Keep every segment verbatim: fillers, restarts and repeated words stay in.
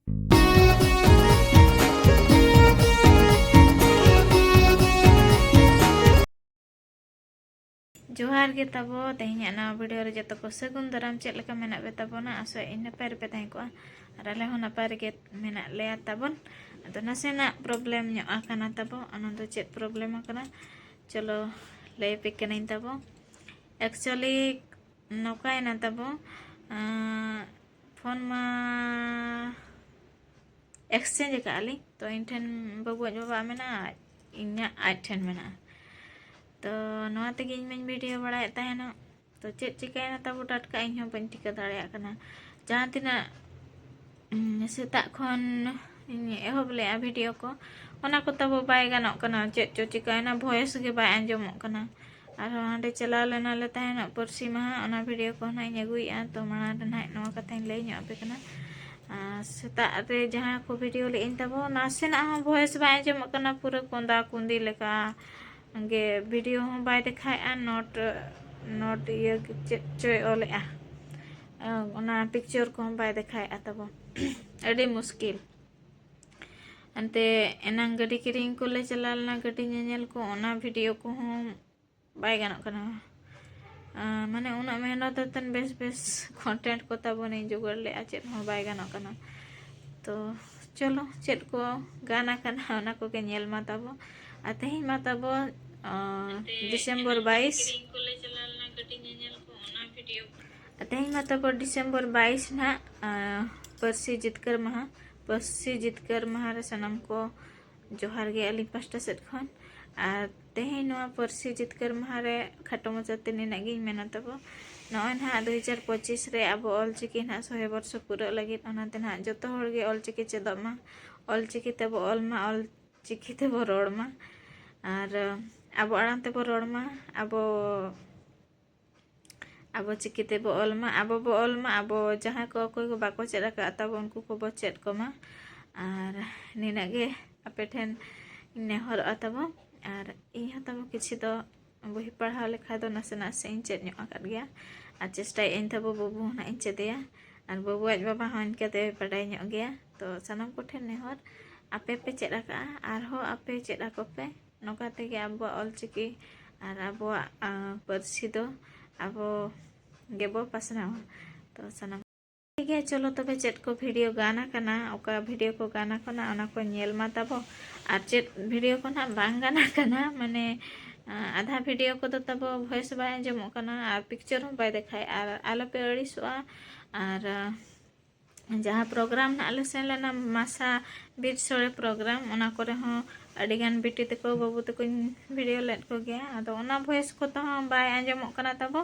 ᱡᱚᱦᱟᱨ ᱜᱮ ᱛᱟᱵᱚ, ᱛᱮᱦᱮᱧᱟᱜ ᱱᱟᱣᱟ video ᱨᱮ ᱡᱚᱛᱚ ᱠᱚ ᱥᱟᱹᱜᱩᱱ ᱫᱟᱨᱟᱢ᱾ ᱪᱮᱫ ᱞᱮᱠᱟ ᱢᱮᱱᱟᱜ ᱯᱮ ᱛᱟᱵᱚᱱᱟ? ᱟᱥᱚᱜ ᱟᱹᱧ ᱱᱟᱯᱟᱭ ᱨᱮᱯᱮ ᱛᱟᱦᱮᱸ ᱠᱚᱜᱼᱟ, ᱟᱨ ᱟᱞᱮ ᱦᱚᱸ ᱱᱟᱯᱟᱭ ᱨᱮᱜᱮ ᱢᱮᱱᱟᱜ ᱞᱮᱭᱟ ᱛᱟᱵᱚᱱ᱾ ᱟᱫᱚ ᱱᱟᱥᱮᱱᱟᱜ problem ᱧᱚᱜ ᱟᱠᱟᱱᱟ ᱛᱟᱵᱚ, ᱚᱱᱟ ᱫᱚ ᱪᱮᱫ problem ᱟᱠᱟᱱᱟ? ᱪᱚᱞᱚ ᱞᱟᱹᱭ ᱟᱯᱮ ᱠᱟᱹᱱᱟᱹᱧ ᱛᱟᱵᱚ᱾ Actually ᱱᱚᱝᱠᱟᱭᱮᱱᱟ ᱛᱟᱵᱚ, ᱟᱸ, phone ᱢᱟ exchange ᱟᱠᱟᱫᱼᱟ ᱞᱤᱧ, ᱛᱚ ᱤᱧ ᱴᱷᱮᱱ ᱵᱟᱹᱵᱩᱣᱟᱜ ᱵᱟᱵᱟ ᱢᱮᱱᱟᱜᱼᱟ, ᱤᱧᱟᱹᱜ ᱟᱡ ᱴᱷᱮᱱ ᱢᱮᱱᱟᱜᱼᱟ᱾ ᱛᱚ ᱱᱚᱣᱟ ᱛᱮᱜᱮ ᱤᱧ ᱢᱟᱧ video ᱵᱟᱲᱟᱭᱮᱫ ᱛᱟᱦᱮᱱᱚᱜ᱾ ᱛᱚ ᱪᱮᱫ ᱪᱤᱠᱟᱹᱭᱮᱱᱟ ᱛᱟᱵᱚ ᱴᱟᱴᱠᱟ, ᱤᱧ ᱦᱚᱸ ᱵᱟᱹᱧ ᱴᱷᱤᱠᱟᱹ ᱫᱟᱲᱮᱭᱟᱜ ᱠᱟᱱᱟ᱾ ᱡᱟᱦᱟᱸ ᱛᱤᱱᱟᱹᱜ, ᱩᱸ, ᱥᱮᱛᱟᱜ ᱠᱷᱚᱱ ᱤᱧ ᱮᱦᱚᱵ ᱞᱮᱫᱼᱟ video ᱠᱚ, ᱚᱱᱟ ᱠᱚ ᱛᱟᱵᱚ ᱵᱟᱭ ᱜᱟᱱᱚᱜ ᱠᱟᱱᱟ᱾ ᱪᱮᱫ ᱪᱚ ᱪᱤᱠᱟᱹᱭᱮᱱᱟ, voice ᱜᱮ ᱵᱟᱭ ᱟᱸᱡᱚᱢᱚᱜ ᱠᱟᱱᱟ᱾ ᱟᱨᱦᱚᱸ ᱦᱟᱸᱰᱮ ᱪᱟᱞᱟᱣ ᱞᱮᱱᱟ ᱞᱮ ᱛᱟᱦᱮᱱᱚᱜ ᱯᱟᱹᱨᱥᱤ ᱢᱟᱦᱟ, ᱚᱱᱟ video ᱠᱚ ᱱᱟᱦᱟᱜ ᱤᱧ ᱟᱹᱜᱩᱭᱮᱫᱼᱟ᱾ ᱛᱚ ᱢᱟᱲᱟᱝ ᱨᱮ ᱱᱟᱦᱟᱜ ᱱᱚᱣᱟ ᱠᱟᱛᱷᱟᱧ ᱞᱟᱹᱭ ᱧᱚᱜ ᱟᱯᱮ ᱠᱟᱱᱟ᱾ ᱟᱨ ᱥᱮᱛᱟᱜ ᱨᱮ ᱡᱟᱦᱟᱸ ᱠᱚ video ᱞᱮᱫ ᱟᱹᱧ ᱛᱟᱵᱚ, ᱱᱟᱥᱮᱱᱟᱜ ᱦᱚᱸ voice ᱵᱟᱭ ᱟᱸᱡᱚᱢᱚᱜ ᱠᱟᱱᱟ, ᱯᱩᱨᱟᱹ ᱠᱚᱸᱫᱟ ᱠᱩᱸᱫᱤ ᱞᱮᱠᱟ ᱜᱮ, video ᱦᱚᱸ ᱵᱟᱭ ᱫᱮᱠᱷᱟᱣᱮᱫᱼᱟ, not, not ᱤᱭᱟᱹ ᱪᱮᱫ ᱪᱚᱭ ᱚᱞᱮᱜᱼᱟ, ᱚᱱᱟ picture ᱠᱚᱦᱚᱸ ᱵᱟᱭ ᱫᱮᱠᱷᱟᱣᱮᱫᱼᱟ ᱛᱟᱵᱚ᱾ ᱟᱹᱰᱤ ᱢᱩᱥᱠᱤᱞ᱾ ᱮᱱᱛᱮ ᱮᱱᱟᱝ ᱜᱟᱹᱰᱤ ᱠᱤᱨᱤᱧ ᱠᱚᱞᱮ ᱪᱟᱞᱟᱣ ᱞᱮᱱᱟ, ᱜᱟᱹᱰᱤ ᱧᱮᱧᱮᱞ ᱠᱚ, ᱚᱱᱟ video ᱠᱚᱦᱚᱸ ᱵᱟᱭ ᱜᱟᱱᱚᱜ ᱠᱟᱱᱟ᱾ ᱟᱸ, ᱢᱟᱱᱮ ᱩᱱᱟᱹᱜ ᱢᱮᱦᱱᱚᱛ ᱟᱛᱮᱱ ᱵᱮᱥ ᱵᱮᱥ content ᱠᱚ ᱛᱟᱵᱚᱱᱤᱧ ᱡᱳᱜᱟᱲ ᱞᱮᱜᱼᱟ, ᱪᱮᱫ ᱦᱚᱸ ᱵᱟᱭ ᱜᱟᱱᱚᱜ ᱠᱟᱱᱟ᱾ ᱛᱚ ᱪᱚᱞᱚ, ᱪᱮᱫ ᱠᱚ ᱜᱟᱱ ᱟᱠᱟᱱᱟ ᱚᱱᱟ ᱠᱚᱜᱮ ᱧᱮᱞ ᱢᱟ ᱛᱟᱵᱚ᱾ ᱟᱨ ᱛᱮᱦᱮᱧ ᱢᱟ ᱛᱟᱵᱚ, ᱟᱸ, December ᱵᱟᱭᱤᱥ᱾ ᱟᱨ ᱛᱮᱦᱮᱧ ᱢᱟ ᱛᱟᱵᱚ December ᱵᱟᱭᱤᱥ ᱱᱟᱦᱟᱜ, ᱟᱸ, ᱯᱟᱹᱨᱥᱤ ᱡᱤᱛᱠᱟᱹᱨ ᱢᱟᱦᱟ᱾ ᱯᱟᱹᱨᱥᱤ ᱡᱤᱛᱠᱟᱹᱨ ᱢᱟᱦᱟ ᱨᱮ ᱥᱟᱱᱟᱢ ᱠᱚ ᱡᱚᱦᱟᱨ ᱜᱮ ᱟᱹᱞᱤᱧ ᱯᱟᱥᱴᱟ ᱥᱮᱫ ᱠᱷᱚᱱ᱾ ᱟᱨ ᱛᱮᱦᱮᱧ ᱱᱚᱣᱟ ᱯᱟᱹᱨᱥᱤ ᱡᱤᱛᱠᱟᱹᱨ ᱢᱟᱦᱟ ᱨᱮ ᱠᱷᱟᱴᱚ ᱢᱟᱪᱷᱟ ᱛᱮ ᱱᱤᱱᱟᱹᱜ ᱜᱤᱧ ᱢᱮᱱᱟ ᱛᱟᱵᱚ᱾ ᱱᱚᱜᱼᱚᱭ ᱱᱟᱦᱟᱜ ᱫᱩ ᱦᱟᱡᱟᱨ ᱯᱚᱸᱪᱤᱥ ᱨᱮ ᱟᱵᱚ ᱚᱞ ᱪᱤᱠᱤ ᱱᱟᱦᱟᱜ ᱥᱚᱭ ᱵᱚᱨᱥᱚ ᱯᱩᱨᱟᱹᱜ ᱞᱟᱹᱜᱤᱫ, ᱚᱱᱟᱛᱮ ᱱᱟᱦᱟᱜ ᱡᱚᱛᱚ ᱦᱚᱲ ᱜᱮ ᱚᱞ ᱪᱤᱠᱤ ᱪᱮᱫᱚᱜ ᱢᱟ, ᱚᱞ ᱪᱤᱠᱤ ᱛᱮᱵᱚ ᱚᱞ ᱢᱟ, ᱚᱞ ᱪᱤᱠᱤ ᱛᱮᱵᱚ ᱨᱚᱲ ᱢᱟ, ᱟᱨ ᱟᱵᱚ ᱟᱲᱟᱝ ᱛᱮᱵᱚ ᱨᱚᱲ ᱢᱟ, ᱟᱵᱚ ᱟᱵᱚ ᱪᱤᱠᱤ ᱛᱮᱵᱚ ᱚᱞ ᱢᱟ, ᱟᱵᱚ ᱵᱚ ᱚᱞ ᱢᱟ, ᱟᱵᱚ ᱡᱟᱦᱟᱸᱭ ᱠᱚ ᱚᱠᱚᱭ ᱠᱚ ᱵᱟᱠᱚ ᱪᱮᱫ ᱟᱠᱟᱫ ᱛᱟᱵᱚ ᱩᱱᱠᱩ ᱠᱚᱵᱚ ᱪᱮᱫ ᱠᱚᱢᱟ᱾ ᱟᱨ ᱱᱤᱱᱟᱹᱜ ᱜᱮ ᱟᱯᱮ ᱴᱷᱮᱱ ᱤᱧ ᱱᱮᱦᱚᱨᱚᱜᱼᱟ ᱛᱟᱵᱚ᱾ ᱟᱨ ᱤᱧ ᱦᱚᱸ ᱛᱟᱵᱚ ᱠᱤᱪᱷᱤ ᱫᱚ ᱵᱚᱦᱤ ᱯᱟᱲᱦᱟᱣ ᱞᱮᱠᱷᱟ ᱫᱚ ᱱᱟᱥᱮ ᱱᱟᱥᱮ ᱤᱧ ᱪᱮᱫ ᱧᱚᱜ ᱟᱠᱟᱫ ᱜᱮᱭᱟ᱾ ᱟᱨ ᱪᱮᱥᱴᱟᱭᱮᱫ ᱟᱹᱧ ᱛᱟᱵᱚ ᱵᱟᱹᱵᱩ ᱦᱚᱸ ᱱᱟᱜ ᱤᱧ ᱪᱮᱫᱮᱭᱟ᱾ ᱟᱨ ᱵᱟᱹᱵᱩ ᱟᱡ ᱵᱟᱵᱟ ᱦᱚᱸ ᱤᱱᱠᱟᱹ ᱛᱮ ᱵᱟᱰᱟᱭ ᱧᱚᱜ ᱜᱮᱭᱟ᱾ ᱛᱚ ᱥᱟᱱᱟᱢ ᱠᱚᱴᱷᱮᱱ ᱱᱮᱦᱚᱨ, ᱟᱯᱮ ᱯᱮ ᱪᱮᱫ ᱟᱠᱟᱫᱼᱟ, ᱟᱨᱦᱚᱸ ᱟᱯᱮ ᱪᱮᱫ ᱟᱠᱚ ᱯᱮ᱾ ᱱᱚᱝᱠᱟ ᱛᱮᱜᱮ ᱟᱵᱚᱣᱟᱜ ᱚᱞᱪᱤᱠᱤ ᱟᱨ ᱟᱵᱚᱣᱟᱜ, ᱟ, ᱯᱟᱹᱨᱥᱤ ᱫᱚ ᱟᱵᱚ ᱜᱮᱵᱚ ᱯᱟᱥᱱᱟᱣᱟ᱾ ᱛᱚ ᱥᱟᱱᱟᱢ ᱴᱷᱤᱠ ᱜᱮᱭᱟ, ᱪᱚᱞᱚ ᱛᱚᱵᱮ ᱪᱮᱫ ᱠᱚ ᱵᱷᱤᱰᱤᱭᱳ ᱜᱟᱱ ᱟᱠᱟᱱᱟ, ᱚᱠᱟ ᱵᱷᱤᱰᱤᱭᱳ ᱠᱚ ᱜᱟᱱ ᱟᱠᱟᱱᱟ, ᱚᱱᱟ ᱠᱚ ᱧᱮᱞ ᱢᱟ ᱛᱟᱵᱚ᱾ ᱟᱨ ᱪᱮᱫ ᱵᱷᱤᱰᱤᱭᱳ ᱠᱚ ᱱᱟᱦᱟᱜ ᱵᱟᱝ ᱜᱟᱱ ᱟᱠᱟᱱᱟ, ᱢᱟᱱᱮ, ᱟ, ᱟᱫᱷᱟ ᱵᱷᱤᱰᱤᱭᱳ ᱠᱚᱫᱚ ᱛᱟᱵᱚ ᱵᱷᱚᱭᱮᱥ ᱵᱟᱭ ᱟᱸᱡᱚᱢᱚᱜ ᱠᱟᱱᱟ ᱟᱨ ᱯᱤᱠᱪᱟᱨ ᱦᱚᱸ ᱵᱟᱭ ᱫᱮᱠᱷᱟᱭ᱾ ᱟᱨ ᱟᱞᱚᱯᱮ ᱟᱹᱲᱤᱥᱚᱜᱼᱟ᱾ ᱟᱨ, ᱟ, ᱡᱟᱦᱟᱸ ᱯᱨᱳᱜᱨᱟᱢ ᱱᱟᱦᱟᱜ ᱞᱮ ᱥᱮᱱ ᱞᱮᱱᱟ, ᱢᱟᱥᱟ ᱵᱤᱨ ᱥᱳᱲᱮ ᱯᱨᱳᱜᱨᱟᱢ, ᱚᱱᱟ ᱠᱚᱨᱮ ᱦᱚᱸ ᱟᱹᱰᱤᱜᱟᱱ ᱵᱤᱴᱤ ᱛᱟᱠᱚ, ᱵᱟᱹᱵᱩ ᱛᱟᱠᱚᱧ ᱵᱷᱤᱰᱤᱭᱳ ᱞᱮᱫ ᱠᱚᱜᱮᱭᱟ᱾ ᱟᱫᱚ ᱚᱱᱟ ᱵᱷᱚᱭᱮᱥ ᱠᱚᱛᱮ ᱦᱚᱸ ᱵᱟᱭ ᱟᱸᱡᱚᱢᱚᱜ ᱠᱟᱱᱟ ᱛᱟᱵᱚ,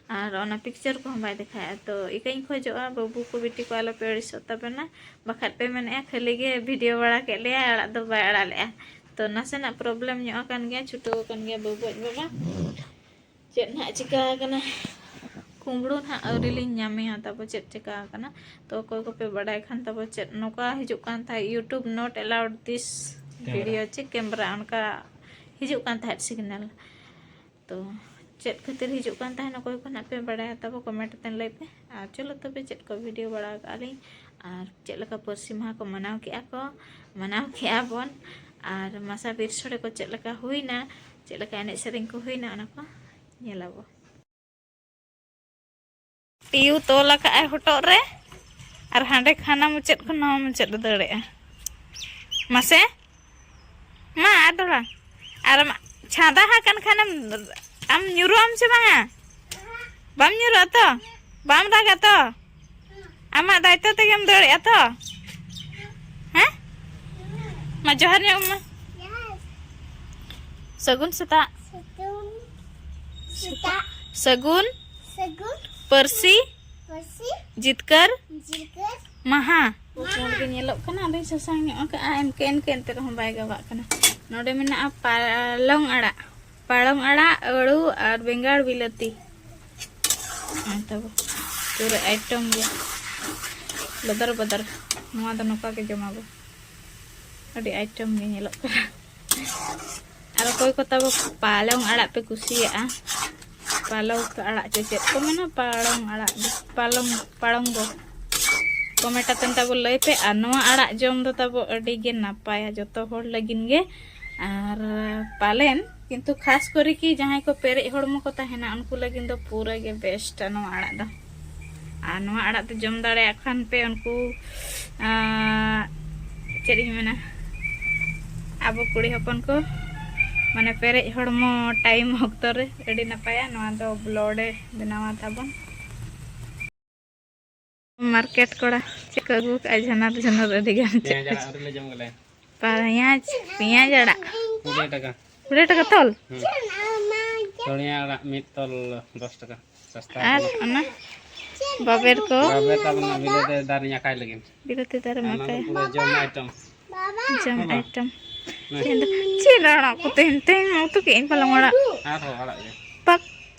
ᱟᱨ ᱚᱱᱟ ᱯᱤᱠᱪᱟᱨ ᱠᱚᱦᱚᱸ ᱵᱟᱭ ᱫᱮᱠᱷᱟᱭᱟ᱾ ᱛᱚ ᱤᱠᱟᱹᱧ ᱠᱷᱚᱡᱚᱜᱼᱟ, ᱵᱟᱹᱵᱩ ᱠᱚ ᱵᱤᱴᱤ ᱠᱚ ᱟᱞᱚᱯᱮ ᱟᱹᱲᱤᱥᱚᱜ ᱛᱟᱵᱮᱱᱟ, ᱵᱟᱠᱷᱟᱡ ᱯᱮ ᱢᱮᱱᱮᱫᱼᱟ ᱠᱷᱟᱹᱞᱤ ᱜᱮ ᱵᱷᱤᱰᱤᱭᱳ ᱵᱟᱲᱟ ᱠᱮᱫ ᱞᱮᱭᱟ, ᱟᱲᱟᱜ ᱫᱚ ᱵᱟᱭ ᱟᱲᱟᱜ ᱞᱮᱫᱼᱟ᱾ ᱛᱚ ᱱᱟᱥᱮᱱᱟᱜ ᱯᱨᱚᱵᱞᱮᱢ ᱧᱚᱜ ᱟᱠᱟᱱ ᱜᱮᱭᱟ, ᱪᱷᱩᱴᱟᱹᱣ ᱟᱠᱟᱱ ᱜᱮᱭᱟ ᱵᱟᱹᱵᱩ ᱟᱡ ᱵᱟᱵᱟ᱾ ᱪᱮᱫ ᱱᱟᱦᱟᱜ ᱪᱤᱠᱟ ᱟᱠᱟᱱᱟ, ᱠᱩᱢᱵᱽᱲᱩ ᱱᱟᱦᱟᱜ ᱟᱹᱣᱨᱤ ᱞᱤᱧ ᱧᱟᱢᱮᱭᱟ ᱛᱟᱵᱚ, ᱪᱮᱫ ᱪᱤᱠᱟ ᱟᱠᱟᱱᱟ᱾ ᱛᱚ ᱚᱠᱚᱭ ᱠᱚᱯᱮ ᱵᱟᱰᱟᱭ ᱠᱷᱟᱱ ᱛᱟᱵᱚ, ᱪᱮᱫ ᱱᱚᱝᱠᱟ ᱦᱤᱡᱩᱜ ᱠᱟᱱ ᱛᱟᱦᱮᱸᱫ, YouTube not allowed this video, ᱪᱮ ᱠᱮᱢᱨᱟ ᱚᱱᱠᱟ ᱦᱤᱡᱩᱜ ᱠᱟᱱ ᱛᱟᱦᱮᱸᱫ ᱥᱤᱜᱽᱱᱮᱞ᱾ ᱛᱚ ᱪᱮᱫ ᱠᱷᱟᱹᱛᱤᱨ ᱦᱤᱡᱩᱜ ᱠᱟᱱ ᱛᱟᱦᱮᱱᱟ, ᱚᱠᱚᱭ ᱠᱚ ᱱᱟᱜ ᱯᱮ ᱵᱟᱲᱟᱭᱟ ᱛᱟᱵᱚ, ᱠᱚᱢᱮᱱᱴ ᱠᱟᱛᱮ ᱞᱟᱹᱭ ᱯᱮ᱾ ᱟᱨ ᱪᱚᱞᱚ ᱛᱚᱵᱮ, ᱪᱮᱫ ᱠᱚ ᱵᱷᱤᱰᱤᱭᱳ ᱵᱟᱲᱟ ᱟᱠᱟᱫᱼᱟ ᱞᱤᱧ, ᱟᱨ ᱪᱮᱫ ᱞᱮᱠᱟ ᱯᱟᱹᱨᱥᱤ ᱢᱟᱦᱟ ᱠᱚ ᱢᱟᱱᱟᱣ ᱠᱮᱜᱼᱟ ᱠᱚ, ᱢᱟᱱᱟᱣ ᱠᱮᱜᱼᱟ ᱵᱚᱱ, ᱟᱨ ᱢᱟᱥᱟ ᱵᱤᱨ ᱥᱳᱲᱮ ᱠᱚ ᱪᱮᱫ ᱞᱮᱠᱟ ᱦᱩᱭᱱᱟ, ᱪᱮᱫ ᱞᱮᱠᱟ ᱮᱱᱮᱡ ᱥᱮᱨᱮᱧ ᱠᱚ ᱦᱩᱭᱱᱟ, ᱚᱱᱟ ᱠᱚ ᱧᱮᱞᱟᱵᱚ᱾ ᱴᱤᱭᱩ ᱛᱚᱞ ᱟᱠᱟᱫ ᱟᱭ ᱦᱚᱴᱚᱜ ᱨᱮ, ᱟᱨ ᱦᱟᱸᱰᱮ ᱠᱷᱟᱱᱟ ᱢᱩᱪᱟᱹᱫ ᱠᱷᱚᱱ ᱱᱚᱣᱟ ᱢᱩᱪᱟᱹᱫ ᱮ ᱫᱟᱹᱲᱮᱜᱼᱟ᱾ ᱢᱟᱥᱮ, ᱢᱟ ᱟᱨ ᱫᱚᱦᱲᱟ᱾ ᱟᱨ ᱟᱢ ᱪᱷᱟᱸᱫᱟ ᱦᱟᱸᱜ ᱠᱟᱱ ᱠᱷᱟᱱᱮᱢ, ᱟᱢ ᱧᱩᱨᱩᱜ ᱟᱢ ᱥᱮ ᱵᱟᱝᱟ? ᱵᱟᱢ ᱧᱩᱨᱩᱜᱼᱟ ᱛᱚ? ᱵᱟᱢ ᱨᱟᱜᱟ ᱛᱚ? ᱟᱢᱟᱜ ᱫᱟᱭᱤᱛᱛᱚ ᱛᱮᱜᱮᱢ ᱫᱟᱹᱲᱮᱜᱼᱟ ᱛᱚ? ᱦᱮᱸ? ᱢᱟ ᱡᱚᱦᱟᱨ ᱧᱚᱜ ᱢᱮ᱾ ᱥᱟᱹᱜᱩᱱ ᱥᱮᱛᱟᱜ᱾ ᱥᱟᱹᱜᱩᱱ ᱥᱮᱛᱟᱜ᱾ ᱥᱟᱹᱜᱩᱱ ᱥᱟᱹᱜᱩᱱ ᱯᱟᱹᱨᱥᱤ ᱯᱟᱹᱨᱥᱤ ᱡᱤᱛᱠᱟᱹᱨ ᱡᱤᱛᱠᱟᱹᱨ ᱢᱟᱦᱟ᱾ ᱯᱩᱸᱰ ᱜᱮ ᱧᱮᱞᱚᱜ ᱠᱟᱱᱟ, ᱟᱫᱚᱧ ᱥᱟᱥᱟᱝ ᱧᱚᱜ ᱟᱠᱟᱫᱼᱟ, ᱮᱱᱠᱮ ᱮᱱᱠᱮ ᱮᱱᱛᱮ ᱨᱮᱦᱚᱸ ᱵᱟᱭ ᱜᱟᱵᱟᱜ ᱠᱟᱱᱟ᱾ ᱱᱚᱰᱮ ᱢᱮᱱᱟᱜᱼᱟ ᱯᱟᱞᱚᱝ ᱟᱲᱟᱜ, ᱯᱟᱞᱚᱝ ᱟᱲᱟᱜ, ᱟᱹᱲᱩ ᱟᱨ ᱵᱮᱸᱜᱟᱲ ᱵᱤᱞᱟᱹᱛᱤ᱾ ᱱᱚᱜᱼᱚᱭ ᱛᱟᱵᱚ ᱯᱩᱨᱟᱹ ᱟᱭᱴᱮᱢ ᱜᱮ ᱵᱚᱫᱚᱨ ᱵᱚᱫᱚᱨ᱾ ᱱᱚᱣᱟ ᱫᱚ ᱱᱚᱝᱠᱟ ᱜᱮ ᱡᱚᱢᱟᱵᱚ᱾ ᱟᱹᱰᱤ ᱟᱭᱴᱮᱢ ᱜᱮ ᱧᱮᱞᱚᱜ ᱠᱟᱱᱟ᱾ ᱟᱨ ᱚᱠᱚᱭ ᱠᱚ ᱛᱟᱵᱚ ᱯᱟᱞᱚᱝ ᱟᱲᱟᱜ ᱯᱮ ᱠᱩᱥᱤᱭᱟᱜᱼᱟ, ᱯᱟᱞᱚᱝ ᱟᱲᱟᱜ ᱪᱮ ᱪᱮᱫ ᱠᱚ ᱢᱮᱱᱟ, ᱯᱟᱞᱚᱝ ᱟᱲᱟᱜ ᱫᱚ, ᱯᱟᱞᱚᱝ, ᱯᱟᱞᱚᱝ ᱫᱚ᱾ ᱠᱚᱢᱮᱱᱴ ᱟᱛᱮᱱ ᱛᱟᱵᱚ ᱞᱟᱹᱭ ᱯᱮ᱾ ᱟᱨ ᱱᱚᱣᱟ ᱟᱲᱟᱜ ᱡᱚᱢ ᱫᱚ ᱛᱟᱵᱚ ᱟᱹᱰᱤ ᱜᱮ ᱱᱟᱯᱟᱭᱟ ᱡᱚᱛᱚ ᱦᱚᱲ ᱞᱟᱹᱜᱤᱫ ᱜᱮ᱾ ᱟᱨ ᱯᱟᱞᱮᱱ ᱠᱤᱱᱛᱩ ᱠᱷᱟᱥ ᱠᱚᱨᱮ ᱠᱤ ᱡᱟᱦᱟᱸᱭ ᱠᱚ ᱯᱮᱨᱮᱡ ᱦᱚᱲᱢᱚ ᱠᱚ ᱛᱟᱦᱮᱱᱟ, ᱩᱱᱠᱩ ᱞᱟᱹᱜᱤᱫ ᱫᱚ ᱯᱩᱨᱟᱹ ᱜᱮ ᱵᱮᱥᱴᱟ ᱱᱚᱣᱟ ᱟᱲᱟᱜ ᱫᱚ᱾ ᱟᱨ ᱱᱚᱣᱟ ᱟᱲᱟᱜ ᱫᱚ ᱡᱚᱢ ᱫᱟᱲᱮᱭᱟᱜ ᱠᱷᱟᱱ ᱯᱮ ᱩᱱᱠᱩ, ᱟᱸ, ᱪᱮᱫ ᱤᱧ ᱢᱮᱱᱟ, ᱟᱵᱚ ᱠᱩᱲᱤ ᱦᱚᱯᱚᱱ ᱠᱚ ᱢᱟᱱᱮ ᱯᱮᱨᱮᱡ ᱦᱚᱲᱢᱚ ᱴᱟᱭᱤᱢ ᱚᱠᱛᱚ ᱨᱮ ᱟᱹᱰᱤ ᱱᱟᱯᱟᱭᱟ᱾ ᱱᱚᱣᱟ ᱫᱚ ᱵᱞᱚᱰᱮ ᱵᱮᱱᱟᱣᱟ ᱛᱟᱵᱚᱱ᱾ ᱢᱟᱨᱠᱮᱴ ᱠᱚᱲᱟ ᱪᱮᱫ ᱠᱚ ᱟᱹᱜᱩ ᱠᱟᱜᱼᱟ, ᱡᱷᱟᱱᱟᱨ ᱡᱷᱟᱱᱟᱨ ᱟᱹᱰᱤ ᱜᱟᱱ ᱪᱮᱫ ᱯᱮᱸᱭᱟᱡᱽ ᱠᱚ᱾ ᱟᱲᱟᱜ ᱟᱹᱣᱨᱤ ᱞᱮ ᱡᱚᱢ ᱜᱮᱞᱮ᱾ ᱯᱮᱸᱭᱟᱡᱽ, ᱯᱮᱸᱭᱟᱡᱽ ᱟᱲᱟᱜ᱾ ᱠᱩᱲᱤ ᱴᱟᱠᱟ᱾ ᱠᱩᱲᱤ ᱴᱟᱠᱟ ᱛᱚᱞ? ᱦᱩᱸ᱾ ᱫᱷᱚᱱᱤᱭᱟᱹ ᱟᱲᱟᱜ ᱢᱤᱫ ᱛᱚᱞ ᱫᱚᱥ ᱴᱟᱠᱟ᱾ ᱥᱚᱥᱛᱟ ᱟᱨ ᱠᱟᱱᱟ᱾ ᱚᱱᱟ ᱵᱟᱵᱮᱨ ᱠᱚ? ᱵᱟᱵᱮᱨ ᱛᱟᱵᱚᱱ ᱚᱱᱟ ᱵᱤᱞᱟᱹᱛᱤ ᱫᱟᱨᱮᱧ ᱟᱠᱟᱭ ᱞᱟᱹᱜᱤᱫ᱾ ᱵᱤᱞᱟᱹᱛᱤ ᱫᱟᱨᱮ ᱚᱱᱟ ᱫᱚ ᱢᱟᱠᱟᱭ᱾ ᱯᱩᱨᱟᱹ ᱡᱚᱢ ᱟᱭᱴᱮᱢ᱾ ᱡᱚᱢ ᱵᱟᱵᱟ᱾ ᱟᱭᱴᱮᱢ᱾ ᱦᱮᱸ᱾ ᱛᱮᱦᱮᱧ ᱫᱚ ᱪᱮᱫ ᱟᱲᱟᱜ ᱠᱚ? ᱛᱮᱦᱮᱧ, ᱛᱮᱦᱮᱧ ᱢᱟ ᱩᱛᱩ ᱠᱮᱫ ᱟᱹᱧ ᱯᱟᱞᱚᱝ ᱟᱲᱟᱜ᱾ ᱟᱨᱦᱚᱸ ᱟᱲᱟᱜ ᱜᱮ᱾ ᱯᱟᱠ᱾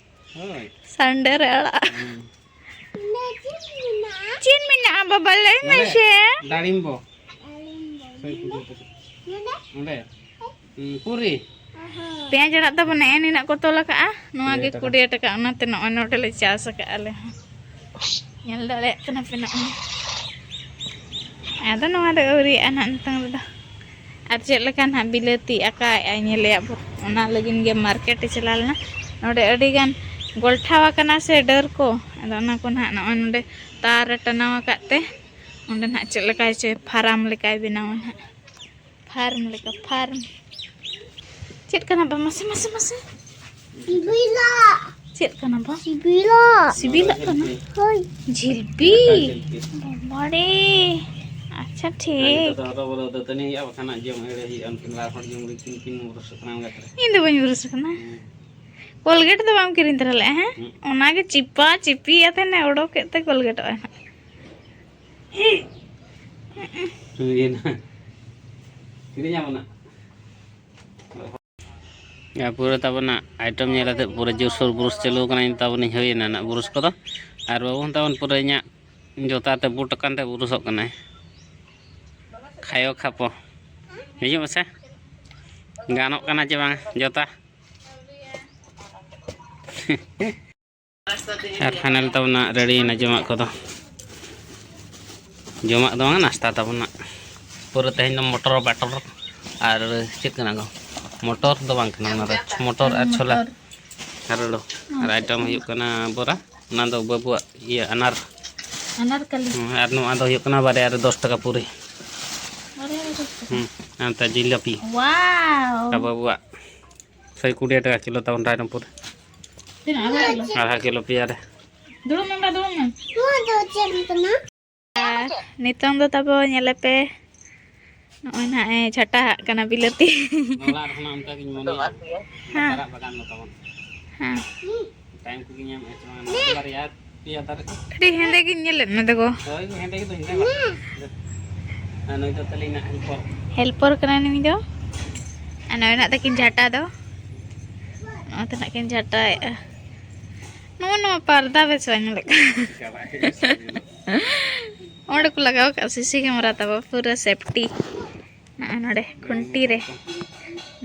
ᱦᱳᱭ᱾ ᱥᱟᱱᱰᱮ ᱨᱮ ᱟᱲᱟᱜ᱾ ᱦᱩᱸ᱾ ᱪᱮᱫ ᱢᱮᱱᱟᱜᱼᱟ ᱵᱟᱵᱟ? ᱞᱟᱹᱭ ᱱᱚᱰᱮ ᱢᱮᱥᱮ᱾ ᱰᱟᱲᱤᱢᱵᱚ᱾ ᱚᱸᱰᱮ᱾ ᱦᱩᱸ, ᱯᱩᱨᱤ᱾ ᱯᱮᱸᱭᱟᱡᱽ ᱟᱲᱟᱜ ᱛᱟᱵᱚᱱ ᱱᱮᱜᱼᱮ ᱱᱤᱱᱟᱹᱜ ᱠᱚ ᱛᱚᱞ ᱟᱠᱟᱜᱼᱟ᱾ ᱱᱚᱣᱟ ᱜᱮ ᱠᱩᱲᱤ ᱴᱟᱠᱟ᱾ ᱠᱩᱲᱤ ᱴᱟᱠᱟ, ᱚᱱᱟᱛᱮ ᱱᱚᱜᱼᱚᱭ ᱱᱚᱰᱮ ᱞᱮ ᱪᱟᱥ ᱟᱠᱟᱜᱼᱟ ᱟᱞᱮ ᱦᱚᱸ᱾ ᱧᱮᱞ ᱫᱟᱲᱮᱭᱟᱜ ᱠᱟᱱᱟ ᱯᱮ ᱱᱚᱜᱼᱚᱭ᱾ ᱟᱫᱚ ᱱᱚᱣᱟ ᱫᱚ ᱟᱹᱣᱨᱤᱭᱟᱜᱼᱟ ᱱᱟᱦᱟᱜ ᱱᱤᱛᱚᱝ ᱨᱮᱫᱚ᱾ ᱟᱨ ᱪᱮᱫ ᱞᱮᱠᱟ ᱱᱟᱦᱟᱜ ᱵᱤᱞᱟᱹᱛᱤ ᱟᱠᱟᱭᱮᱜᱼᱟᱭ ᱧᱮᱞᱮᱭᱟ ᱵᱚ, ᱚᱱᱟ ᱞᱟᱹᱜᱤᱫ ᱜᱮ ᱢᱟᱨᱠᱮᱴ ᱮ ᱪᱟᱞᱟᱣ ᱞᱮᱱᱟ᱾ ᱱᱚᱰᱮ ᱟᱹᱰᱤ ᱜᱟᱱ ᱜᱚᱞᱴᱷᱟᱣ ᱟᱠᱟᱱᱟ ᱥᱮ ᱰᱟᱹᱨ ᱠᱚ, ᱟᱫᱚ ᱚᱱᱟ ᱠᱚ ᱱᱟᱦᱟᱜ ᱱᱚᱜᱼᱚᱭ ᱱᱚᱰᱮ ᱛᱟᱨ ᱮ ᱴᱟᱱᱟᱣ ᱟᱠᱟᱫ ᱛᱮ ᱚᱸᱰᱮ ᱱᱟᱦᱟᱜ ᱪᱮᱫ ᱞᱮᱠᱟᱭ ᱪᱚᱭ ᱯᱷᱟᱨᱟᱢ ᱞᱮᱠᱟᱭ ᱵᱮᱱᱟᱣᱟ ᱱᱟᱦᱟᱜ᱾ ᱯᱷᱟᱨᱢ ᱞᱮᱠᱟ, ᱯᱷᱟᱨᱢ᱾ ᱪᱮᱫ ᱠᱟᱱᱟ ᱵᱟ? ᱢᱟᱥᱮ, ᱢᱟᱥᱮ, ᱢᱟᱥᱮ᱾ ᱥᱤᱵᱤᱞᱟ᱾ ᱪᱮᱫ ᱠᱟᱱᱟ ᱵᱟ? ᱥᱤᱵᱤᱞᱟ᱾ ᱥᱤᱵᱤᱞᱟᱜ ᱠᱟᱱᱟ? ᱦᱳᱭ᱾ ᱡᱷᱤᱞᱯᱤ? ᱡᱷᱤᱞᱯᱤ᱾ ᱵᱟᱵᱟᱨᱮ᱾ ᱟᱪᱪᱷᱟ, ᱟᱨ ᱴᱷᱤᱠ᱾ ᱱᱤᱛᱚᱜ ᱫᱚ ᱦᱚᱨᱚ ᱵᱚᱨᱚ ᱫᱟᱹᱛᱟᱹᱱᱤ ᱦᱩᱭᱩᱜᱼᱟ, ᱵᱟᱠᱷᱟᱱ ᱦᱟᱸᱜ ᱡᱚᱢ ᱟᱹᱲᱟᱹ ᱦᱩᱭᱩᱜᱼᱟ, ᱩᱱᱠᱤᱱ ᱵᱟᱨ ᱦᱚᱲ ᱡᱚᱢ ᱞᱟᱹᱜᱤᱫ ᱠᱤᱱ ᱵᱚᱨᱚᱥᱚᱜ ᱠᱟᱱᱟ ᱚᱱᱠᱟ ᱛᱮ᱾ ᱤᱧ ᱫᱚ ᱵᱟᱹᱧ ᱵᱚᱨᱚᱥ ᱠᱟᱱᱟ᱾ ᱦᱩᱸ᱾ ᱠᱚᱞᱜᱮᱴ ᱫᱚ ᱵᱟᱢ ᱠᱤᱨᱤᱧ ᱛᱚᱨᱟ ᱞᱮᱫᱼᱟ, ᱦᱮᱸ? ᱦᱩᱸ᱾ ᱚᱱᱟᱜᱮ ᱪᱤᱯᱟ ᱪᱤᱯᱤ ᱟᱛᱮ ᱱᱮ ᱚᱰᱚᱠ ᱠᱮᱫ ᱛᱮ ᱠᱚᱞᱜᱮᱴᱚᱜᱼᱟᱭ ᱦᱟᱸᱜ᱾ ᱦᱩᱭᱮᱱᱟ᱾ ᱠᱤᱨᱤᱧ ᱟᱵᱚᱱᱟ᱾ ᱟᱨ ᱯᱩᱨᱟᱹ ᱛᱟᱵᱚᱱᱟ ᱟᱭᱴᱮᱢ ᱧᱮᱞ ᱠᱟᱛᱮ ᱯᱩᱨᱟᱹ ᱡᱳᱨᱥᱳᱨ ᱵᱨᱩᱥ ᱪᱟᱹᱞᱩ ᱟᱠᱟᱱᱟ᱾ ᱤᱧ ᱛᱟᱵᱚᱱᱤᱧ ᱦᱩᱭᱮᱱᱟ ᱱᱟᱜ ᱵᱨᱩᱥ ᱠᱚᱫᱚ᱾ ᱟᱨ ᱵᱟᱹᱵᱩ ᱦᱚᱸ ᱛᱟᱵᱚᱱ ᱯᱩᱨᱟᱹ ᱤᱧᱟᱹᱜ ᱡᱚᱛᱟ ᱛᱮ ᱵᱩᱴ ᱟᱠᱟᱱ ᱛᱮ ᱵᱨᱩᱥᱚᱜ ᱠᱟᱱᱟᱭ᱾ ᱠᱷᱟᱭᱚ ᱠᱷᱟᱯᱚ᱾ ᱦᱤᱡᱩᱜ ᱢᱮᱥᱮ᱾ ᱜᱟᱱᱚᱜ ᱠᱟᱱᱟ ᱪᱮ ᱵᱟᱝ ᱡᱚᱛᱟ? ᱟᱨ ᱯᱷᱟᱭᱱᱟᱞ ᱛᱟᱵᱚᱱᱟ ᱨᱮᱰᱤᱭᱮᱱᱟ ᱡᱚᱢᱟᱜ ᱠᱚᱫᱚ᱾ ᱡᱚᱢᱟᱜ ᱫᱚ ᱵᱟᱝ, ᱱᱟᱥᱛᱟ ᱛᱟᱵᱚᱱ ᱱᱟᱜ᱾ ᱯᱩᱨᱟᱹ ᱛᱮᱦᱮᱧ ᱫᱚ ᱢᱚᱴᱚᱨ ᱵᱟᱴᱚᱨ ᱟᱨ ᱪᱮᱫ ᱠᱟᱱᱟ ᱠᱚ? ᱢᱚᱴᱚᱨ ᱫᱚ ᱵᱟᱝ ᱠᱟᱱᱟ ᱚᱱᱟ ᱫᱚ, ᱢᱚᱴᱚᱨ ᱟᱨ ᱪᱷᱳᱞᱟ᱾ ᱢᱚᱴᱚᱨ᱾ ᱟᱨ ᱦᱩᱲᱩ᱾ ᱟᱨ ᱟᱭᱴᱮᱢ ᱦᱩᱭᱩᱜ ᱠᱟᱱᱟ ᱵᱚᱨᱟ, ᱚᱱᱟ ᱫᱚ ᱵᱟᱹᱵᱩᱣᱟᱜ ᱤᱭᱟᱹ ᱟᱱᱟᱨ᱾ ᱟᱱᱟᱨ ᱠᱟᱞᱤ᱾ ᱦᱩᱸ, ᱟᱨ ᱱᱚᱣᱟ ᱫᱚ ᱦᱩᱭᱩᱜ ᱠᱟᱱᱟ ᱵᱟᱨᱭᱟ ᱨᱮ ᱫᱚᱥ ᱴᱟᱠᱟ ᱯᱩᱨᱤ᱾ ᱵᱟᱨᱭᱟ ᱨᱮ ᱫᱚᱥ ᱴᱟᱠᱟ᱾ ᱦᱩᱸ, ᱟᱨ ᱱᱚᱛᱮ ᱡᱤᱞᱟᱹᱯᱤ᱾ ᱣᱟᱣ᱾ ᱟᱨ ᱵᱟᱹᱵᱩᱣᱟᱜ ᱥᱚᱭ ᱠᱩᱲᱤ ᱴᱟᱠᱟ ᱠᱤᱞᱳ ᱛᱟᱵᱚᱱ ᱨᱟᱭᱨᱚᱝᱯᱩᱨ᱾ ᱛᱤᱱᱟᱹᱜ? ᱟᱫᱷᱟ ᱠᱤᱞᱳ? ᱟᱫᱷᱟ ᱠᱤᱞᱳ ᱯᱮᱭᱟ ᱨᱮ᱾ ᱫᱩᱲᱩᱵ ᱢᱮ, ᱫᱩᱲᱩᱵ ᱢᱮ᱾ ᱱᱚᱣᱟ ᱫᱚ ᱪᱮᱫ ᱠᱟᱱᱟ? ᱟᱨ ᱱᱤᱛᱚᱝ ᱫᱚ ᱛᱟᱵᱚ ᱧᱮᱞᱮ ᱯᱮ, ᱱᱚᱜᱼᱚᱭ ᱱᱟᱦᱟᱜ ᱮ ᱡᱷᱟᱴᱟᱦᱟᱜ ᱠᱟᱱᱟ ᱵᱤᱞᱟᱹᱛᱤ᱾ ᱚᱲᱟᱜ ᱨᱮᱦᱚᱸ ᱚᱱᱠᱟ ᱜᱤᱧ ᱢᱚᱱᱮᱭᱟ᱾ ᱦᱮᱸ᱾ ᱞᱟᱛᱟᱨᱟᱜ ᱵᱟᱜᱟᱱ ᱫᱚ ᱛᱟᱵᱚᱱ᱾ ᱦᱮᱸ᱾ ᱴᱟᱭᱤᱢ ᱠᱚᱜᱮ ᱧᱟᱢᱮᱫᱼᱟ ᱥᱮ ᱵᱟᱝ? ᱱᱚᱣᱟ ᱫᱚ ᱵᱟᱨᱭᱟ ᱯᱮᱭᱟ ᱫᱟᱨᱮ᱾ ᱟᱹᱰᱤ ᱦᱮᱸᱫᱮ ᱜᱤᱧ ᱧᱮᱞᱮᱫ ᱢᱮ ᱫᱚᱜᱚ᱾ ᱦᱳᱭ, ᱦᱮᱸᱫᱮ ᱜᱮᱫᱚ ᱦᱮᱸᱫᱮ ᱵᱟᱝ᱾ ᱟᱨ ᱱᱩᱭ ᱫᱚ ᱛᱟᱹᱞᱤᱧ ᱱᱟᱜ ᱦᱮᱞᱯᱚᱨ᱾ ᱦᱮᱞᱯᱚᱨ ᱠᱟᱱᱟᱭ ᱱᱩᱭ ᱫᱚ᱾ ᱟᱨ ᱱᱚᱜᱼᱚᱭ ᱱᱟᱜ ᱛᱟᱹᱠᱤᱱ ᱡᱷᱟᱴᱟ ᱫᱚ᱾ ᱱᱚᱜᱼᱚᱭ ᱛᱟᱹᱠᱤᱱ ᱡᱷᱟᱴᱟᱭᱮᱫᱼᱟ᱾ ᱱᱚᱜᱼᱚ ᱱᱚᱣᱟ ᱯᱟᱨᱫᱟ ᱵᱮᱥ ᱵᱟᱭ ᱧᱮᱞᱚᱜ ᱠᱟᱱᱟ᱾ ᱚᱸᱰᱮ ᱠᱚ ᱞᱟᱜᱟᱣ ᱠᱟᱜᱼᱟ ᱥᱤᱥᱤ ᱠᱮᱢᱮᱨᱟ ᱛᱟᱵᱚ, ᱯᱩᱨᱟᱹ ᱥᱮᱯᱴᱤ᱾ ᱱᱚᱜᱼᱚᱭ ᱱᱚᱰᱮ ᱠᱷᱩᱱᱴᱤ ᱨᱮ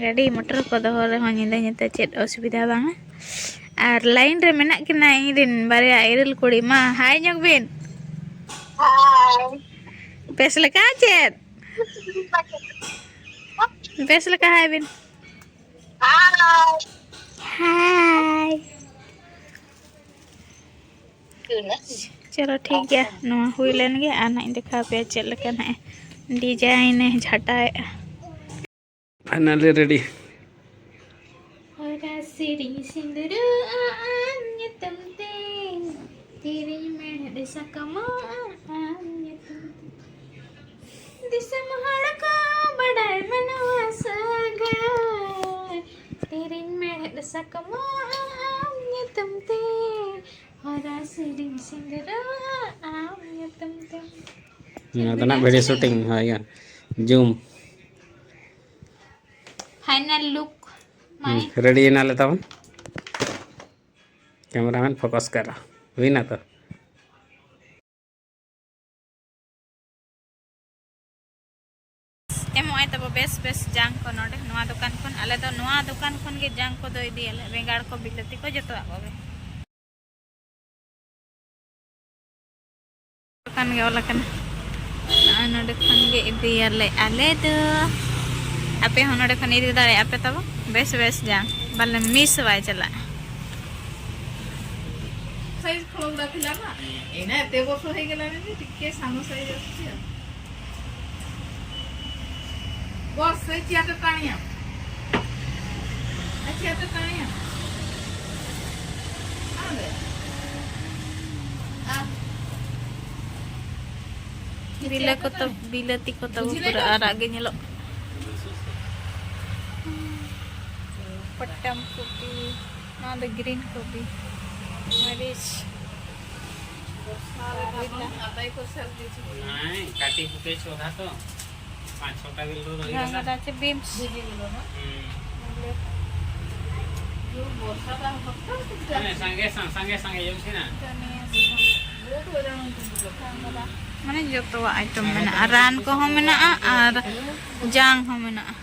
ᱜᱟᱹᱰᱤ ᱢᱚᱴᱚᱨ ᱠᱚ ᱫᱚᱦᱚ ᱨᱮᱦᱚᱸ ᱧᱤᱫᱟᱹ ᱧᱩᱛᱟᱹ ᱪᱮᱫ ᱚᱥᱩᱵᱤᱫᱷᱟ ᱵᱟᱝᱟ᱾ ᱟᱨ ᱞᱟᱭᱤᱱ ᱨᱮ ᱢᱮᱱᱟᱜ ᱠᱤᱱᱟ ᱤᱧ ᱨᱮᱱ ᱵᱟᱨᱭᱟ ᱤᱨᱤᱞ ᱠᱩᱲᱤ᱾ ᱢᱟ ᱦᱟᱭ ᱧᱚᱜ ᱵᱤᱱ᱾ ᱦᱟᱭ᱾ ᱵᱮᱥ ᱞᱮᱠᱟ ᱪᱮᱫ? ᱵᱮᱥ ᱞᱮᱠᱟ ᱦᱟᱭ ᱵᱤᱱ᱾ ᱦᱟᱭ᱾ ᱦᱟᱭ᱾ ᱪᱚᱞᱚ ᱴᱷᱤᱠ ᱜᱮᱭᱟ, ᱱᱚᱣᱟ ᱦᱩᱭ ᱞᱮᱱ ᱜᱮ ᱟᱨ ᱱᱟᱜ ᱤᱧ ᱫᱮᱠᱷᱟᱣ ᱟᱯᱮᱭᱟ ᱪᱮᱫ ᱞᱮᱠᱟ ᱱᱟᱜ ᱮ ᱰᱤᱡᱟᱭᱤᱱ ᱮ ᱡᱷᱟᱴᱟᱭᱮᱜᱼᱟ᱾ Finally ready. ᱦᱚᱨᱟ ᱥᱤᱨᱤᱧ ᱥᱤᱸᱫᱩᱨᱟᱜᱼᱟ ᱟᱢ ᱧᱩᱛᱩᱢ ᱛᱮ, ᱛᱤᱨᱤᱧ ᱢᱮᱬᱦᱮᱫ ᱥᱟᱠᱟᱢᱚᱜᱼᱟ ᱟᱢ ᱧᱩᱛᱩᱢ ᱛᱮ᱾ ᱫᱤᱥᱚᱢ ᱦᱚᱲ ᱠᱚ ᱵᱟᱰᱟᱭ ᱢᱟ ᱱᱚᱣᱟ ᱥᱟᱹᱜᱟᱹᱭ, ᱛᱤᱨᱤᱧ ᱢᱮᱬᱦᱮᱫ ᱥᱟᱠᱟᱢᱚᱜᱼᱟ ᱟᱢ ᱧᱩᱛᱩᱢ ᱛᱮ, ᱦᱚᱨᱟ ᱥᱤᱨᱤᱧ ᱥᱤᱸᱫᱩᱨᱟᱜᱼᱟ ᱟᱢ ᱧᱩᱛᱩᱢ ᱛᱮ᱾ ᱱᱚᱣᱟ ᱫᱚ ᱱᱟᱜ video shooting, ᱦᱳᱭ, ᱡᱩᱢ᱾ Final look, ᱦᱩᱸ, ready ᱮᱱᱟᱞᱮ ᱛᱟᱵᱚᱱ᱾ Cameraman focus ᱠᱟᱨᱟ᱾ ᱦᱩᱭᱱᱟ ᱛᱚ? ᱮᱢᱚᱜ ᱟᱭ ᱛᱟᱵᱚ ᱵᱮᱥ ᱵᱮᱥ ᱡᱟᱝ ᱠᱚ ᱱᱚᱰᱮ, ᱱᱚᱣᱟ ᱫᱚᱠᱟᱱ ᱠᱷᱚᱱ᱾ ᱟᱞᱮ ᱫᱚ ᱱᱚᱣᱟ ᱫᱚᱠᱟᱱ ᱠᱷᱚᱱ ᱜᱮ ᱡᱟᱝ ᱠᱚᱫᱚ ᱤᱫᱤᱭᱟᱞᱮ, ᱵᱮᱸᱜᱟᱲ ᱠᱚ, ᱵᱤᱞᱟᱹᱛᱤ ᱠᱚ, ᱡᱚᱛᱚᱣᱟᱜ ᱠᱚᱜᱮ᱾ ᱫᱚᱠᱟᱱ ᱜᱮ ᱚᱞ ᱟᱠᱟᱱᱟ᱾ ᱱᱚᱰᱮ ᱠᱷᱚᱱ ᱜᱮ ᱤᱫᱤᱭᱟᱞᱮ ᱟᱞᱮ ᱫᱚ᱾ ᱟᱯᱮ ᱦᱚᱸ ᱱᱚᱰᱮ ᱠᱷᱚᱱ ᱤᱫᱤ ᱫᱟᱲᱮᱭᱟᱜᱼᱟ ᱯᱮ ᱛᱟᱵᱚ᱾ ᱵᱮᱥ ᱵᱮᱥ ᱡᱟᱝ ᱵᱟᱞᱮ ᱢᱤᱥ ᱵᱟᱭ ᱪᱟᱞᱟᱜᱼᱟ᱾ ସାଇଜ୍ ଖୋଳଗୁଡ଼ା ଥିଲା ନା, ଏଇନା ଏତେ ବର୍ଷ ହେଇଗଲାଣି ଯେ ଟିକେ ସାନ ସାଇଜ୍ ଆସୁଛି ଆଉ। ବସ୍, ସେଇ ଚେୟାରଟା ଟାଣିଆ। ଏ ଚେୟାରଟା ଟାଣିଆ। ଆଣେ। ଆ। ᱵᱤᱞᱟᱹ ᱠᱚ ᱛᱟ-, ᱵᱤᱞᱟᱹᱛᱤ ᱠᱚ ᱛᱟᱵᱚ ᱯᱩᱨᱟᱹ ᱟᱨᱟᱜ ᱜᱮ ᱧᱮᱞᱚᱜ᱾ ᱯᱚᱴᱚᱢ ᱠᱚᱯᱤ, ᱱᱚᱣᱟ ᱫᱚ ᱜᱨᱤᱱ ᱠᱚᱯᱤ, ᱢᱟᱹᱨᱤᱪ, ᱠᱟᱨᱮᱞᱟ᱾ ନାଇଁ, କାଟି ଫୁଟେଇ ଅଧା ତ, ପାଞ୍ଚ ଛଅଟା ବିଲରୁ ରହିଗଲା। ଘାଙ୍ଗରା ଅଛି, ବିନ୍ସ। ହୁଁ। ନାଇଁ, ସାଙ୍ଗେ ସାଙ୍ଗେ, ସାଙ୍ଗେ ସାଙ୍ଗେ ହେଇଯାଉଛି ନା। ᱢᱟᱱᱮ ᱡᱚᱛᱚᱣᱟᱜ ᱟᱭᱴᱮᱢ ᱢᱮᱱᱟᱜᱼᱟ, ᱨᱟᱱ ᱠᱚᱦᱚᱸ ᱢᱮᱱᱟᱜᱼᱟ ᱟᱨ ᱡᱟᱝ ᱦᱚᱸ ᱢᱮᱱᱟᱜᱼᱟ